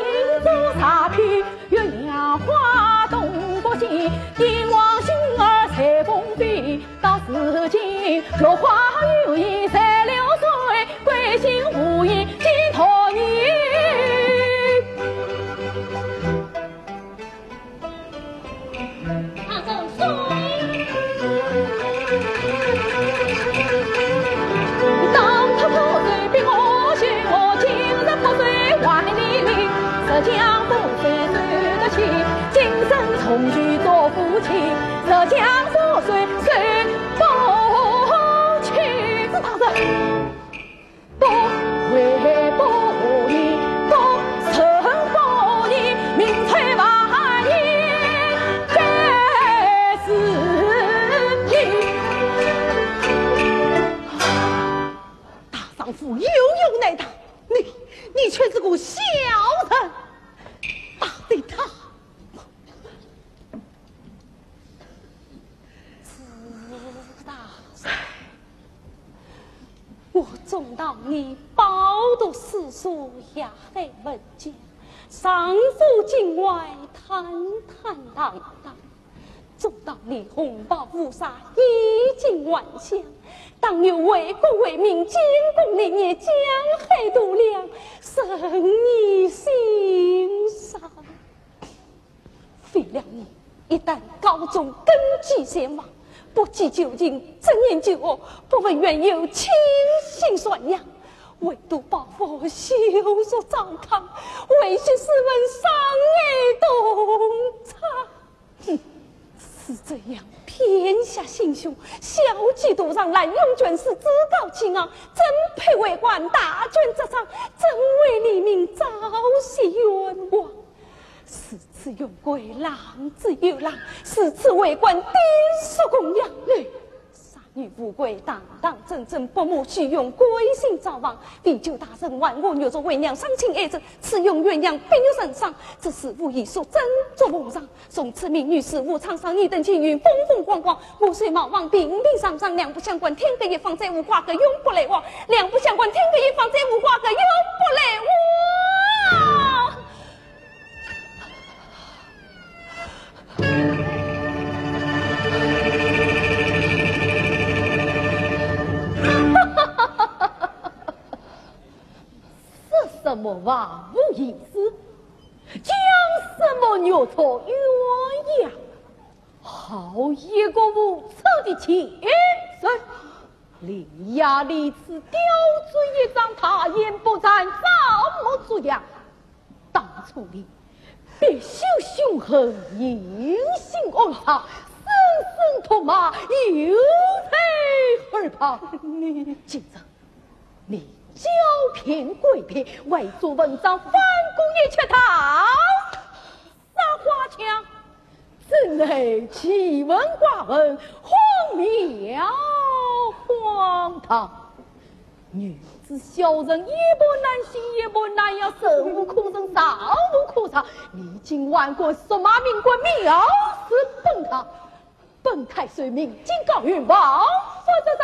做啥批？ 月亮花东不见，鸳鸯星儿随风飞。到如今落花有意在流水，归心无意寄托你。唱首诗。当初不是逼我，许我今日不睡还你灵。 大丈夫有勇难当，你，你却是个小人。打死他！朱大人，我中道你饱读诗书，雅海文江，常赴京外，坦坦荡荡。 中道你红袍乌纱，衣锦还乡，当有为国为民建功立业，江海度量，神你心上。为了你，一旦高中根基全亡，不计旧情，只念旧恶，不问缘由，倾心传扬，唯独报复羞辱糟糠，为惜斯文，伤害同窗。 哼，是这样，偏下心胸，小计独上，滥用权势，趾高气昂，真配为官大权在上，真为黎民昭雪冤枉。如此用贵，浪之又浪，如此为官，低俗供养。 啥人富贵堂堂正正，不谋虚荣，归心造房，为救大人，还我玉足为娘，双亲爱子，此用鸳鸯碧玉成双，这是无意所真作梦想。从此命运似无常上，你等青云风风光光，我虽茫茫平平常常，两不相关，天各一方，再无瓜葛，永不来往。两不相关，天各一方，再无瓜葛，永不来往。 说什么忘恩负义，讲什么玉足鸳鸯，好一个无耻的贱人！伶牙俐齿，刁钻一张，大言不惭，装模作样。当初你别秀凶狠，隐姓安插，声声痛骂，有谁而怕？你今日你狡辩诡辩，伪作文章，翻供一曲，大撒花枪，真乃奇闻怪闻，荒谬荒唐。女子小人一般难信，一般难容，忍无可忍，忍无可忍。你竟还敢辱骂民官，藐视本堂。 本太岁命金告御，王法之上，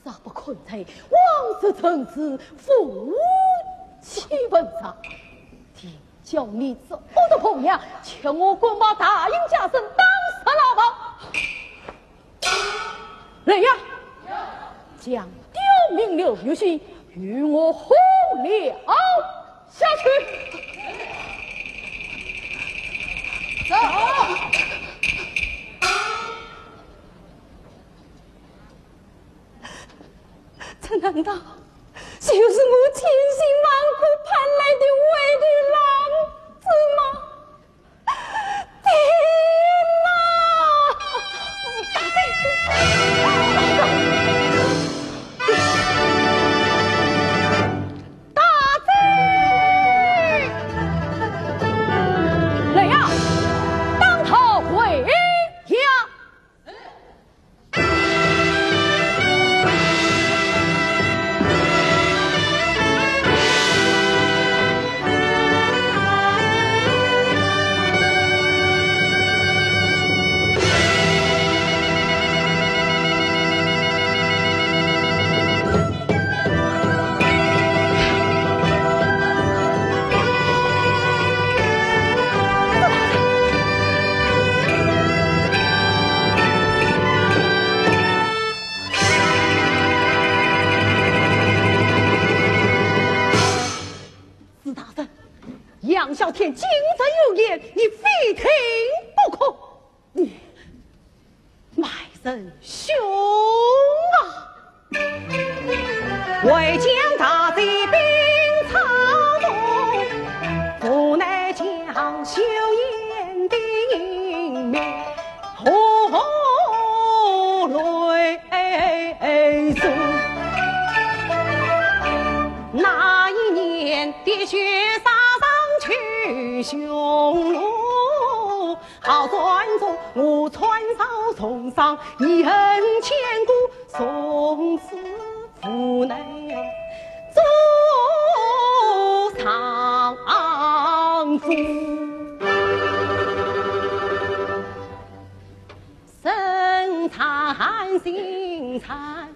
若不看在王侄臣子夫妻份上，定叫你这恶毒婆娘，吃我官帽，大应加审，打入牢房。来呀，将刁民刘玉新与我火了 下去。走。这难道就是我千辛万苦盼来的回头郎吗？ 天哪！大姐！来呀，打他回衙！ 史大人，杨孝天今日有言，你非听不可。你卖人凶啊！ 身残心残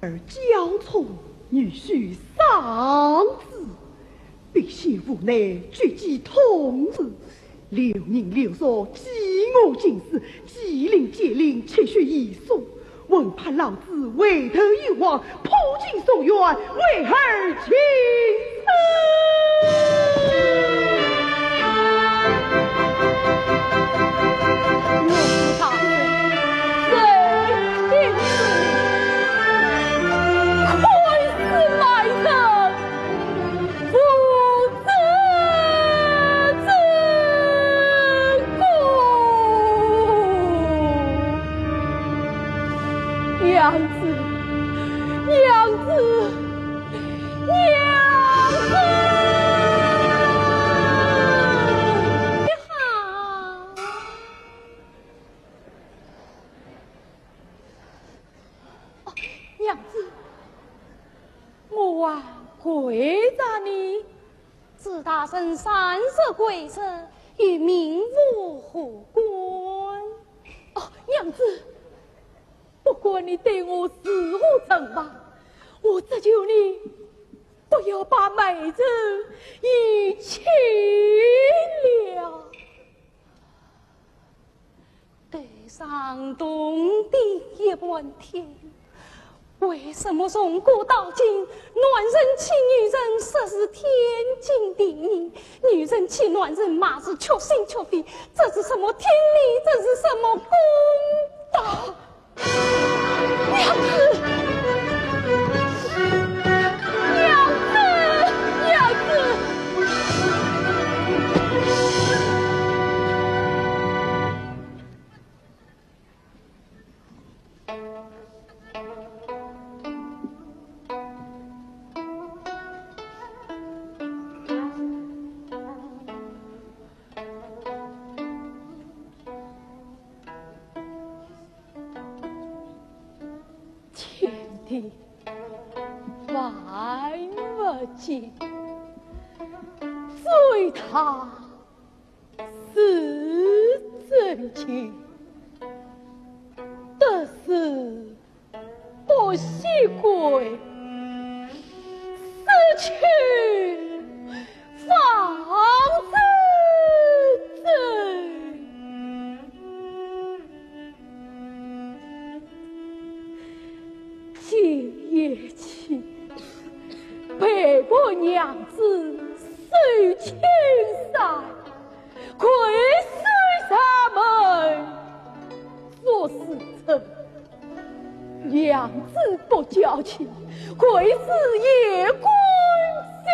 儿娇宠，女婿丧子，百姓无奈，举旗痛哭。 流人流俗，欺我近侍，既临街令，泣血一书，闻怕老子回头有望，破镜重圆，为儿请娘子，娘子，娘子！你好。哦，娘子，我还跪着呢。 子大人三日跪着，也命无何官。哦，娘子，不管你对我如何惩罚，我只求你不要把美人遗弃了。 对上洞顶一半天，为什么从古到今，男人欺女人说是天经地义，女人欺男人骂是确心确肺，这是什么天理，这是什么公道？娘子，娘子，娘子！ 天地万物间，最大是真情，得失不须贵，失去方知真。 今夜起，陪伴娘子守青山，跪守山门，作时辰，娘子不交情，跪时夜关心。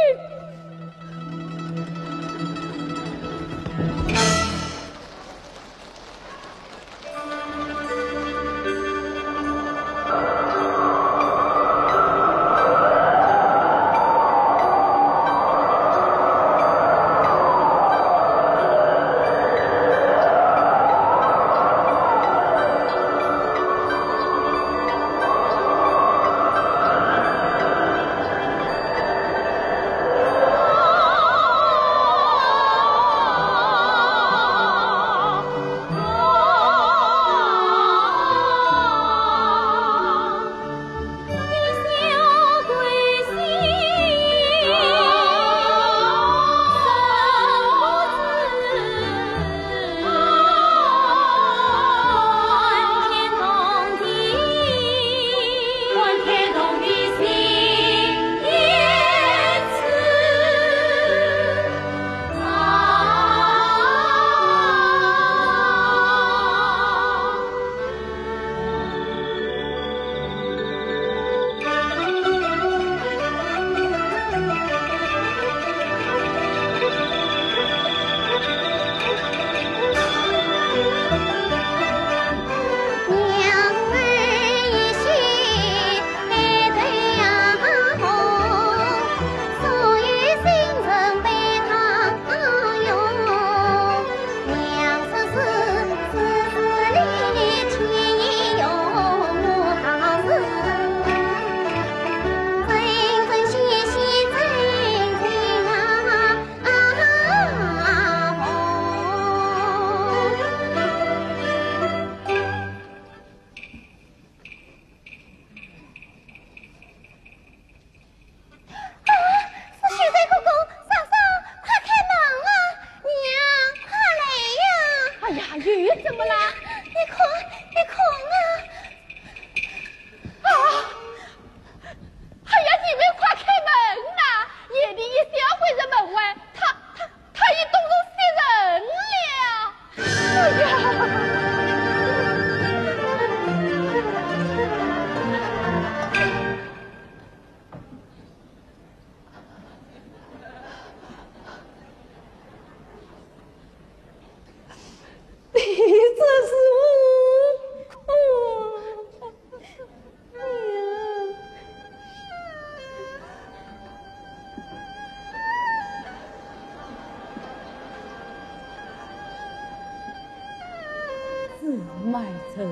爱着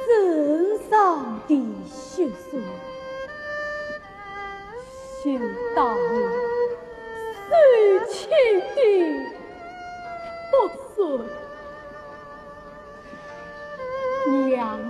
身上的血水，就当我受气的毒水。娘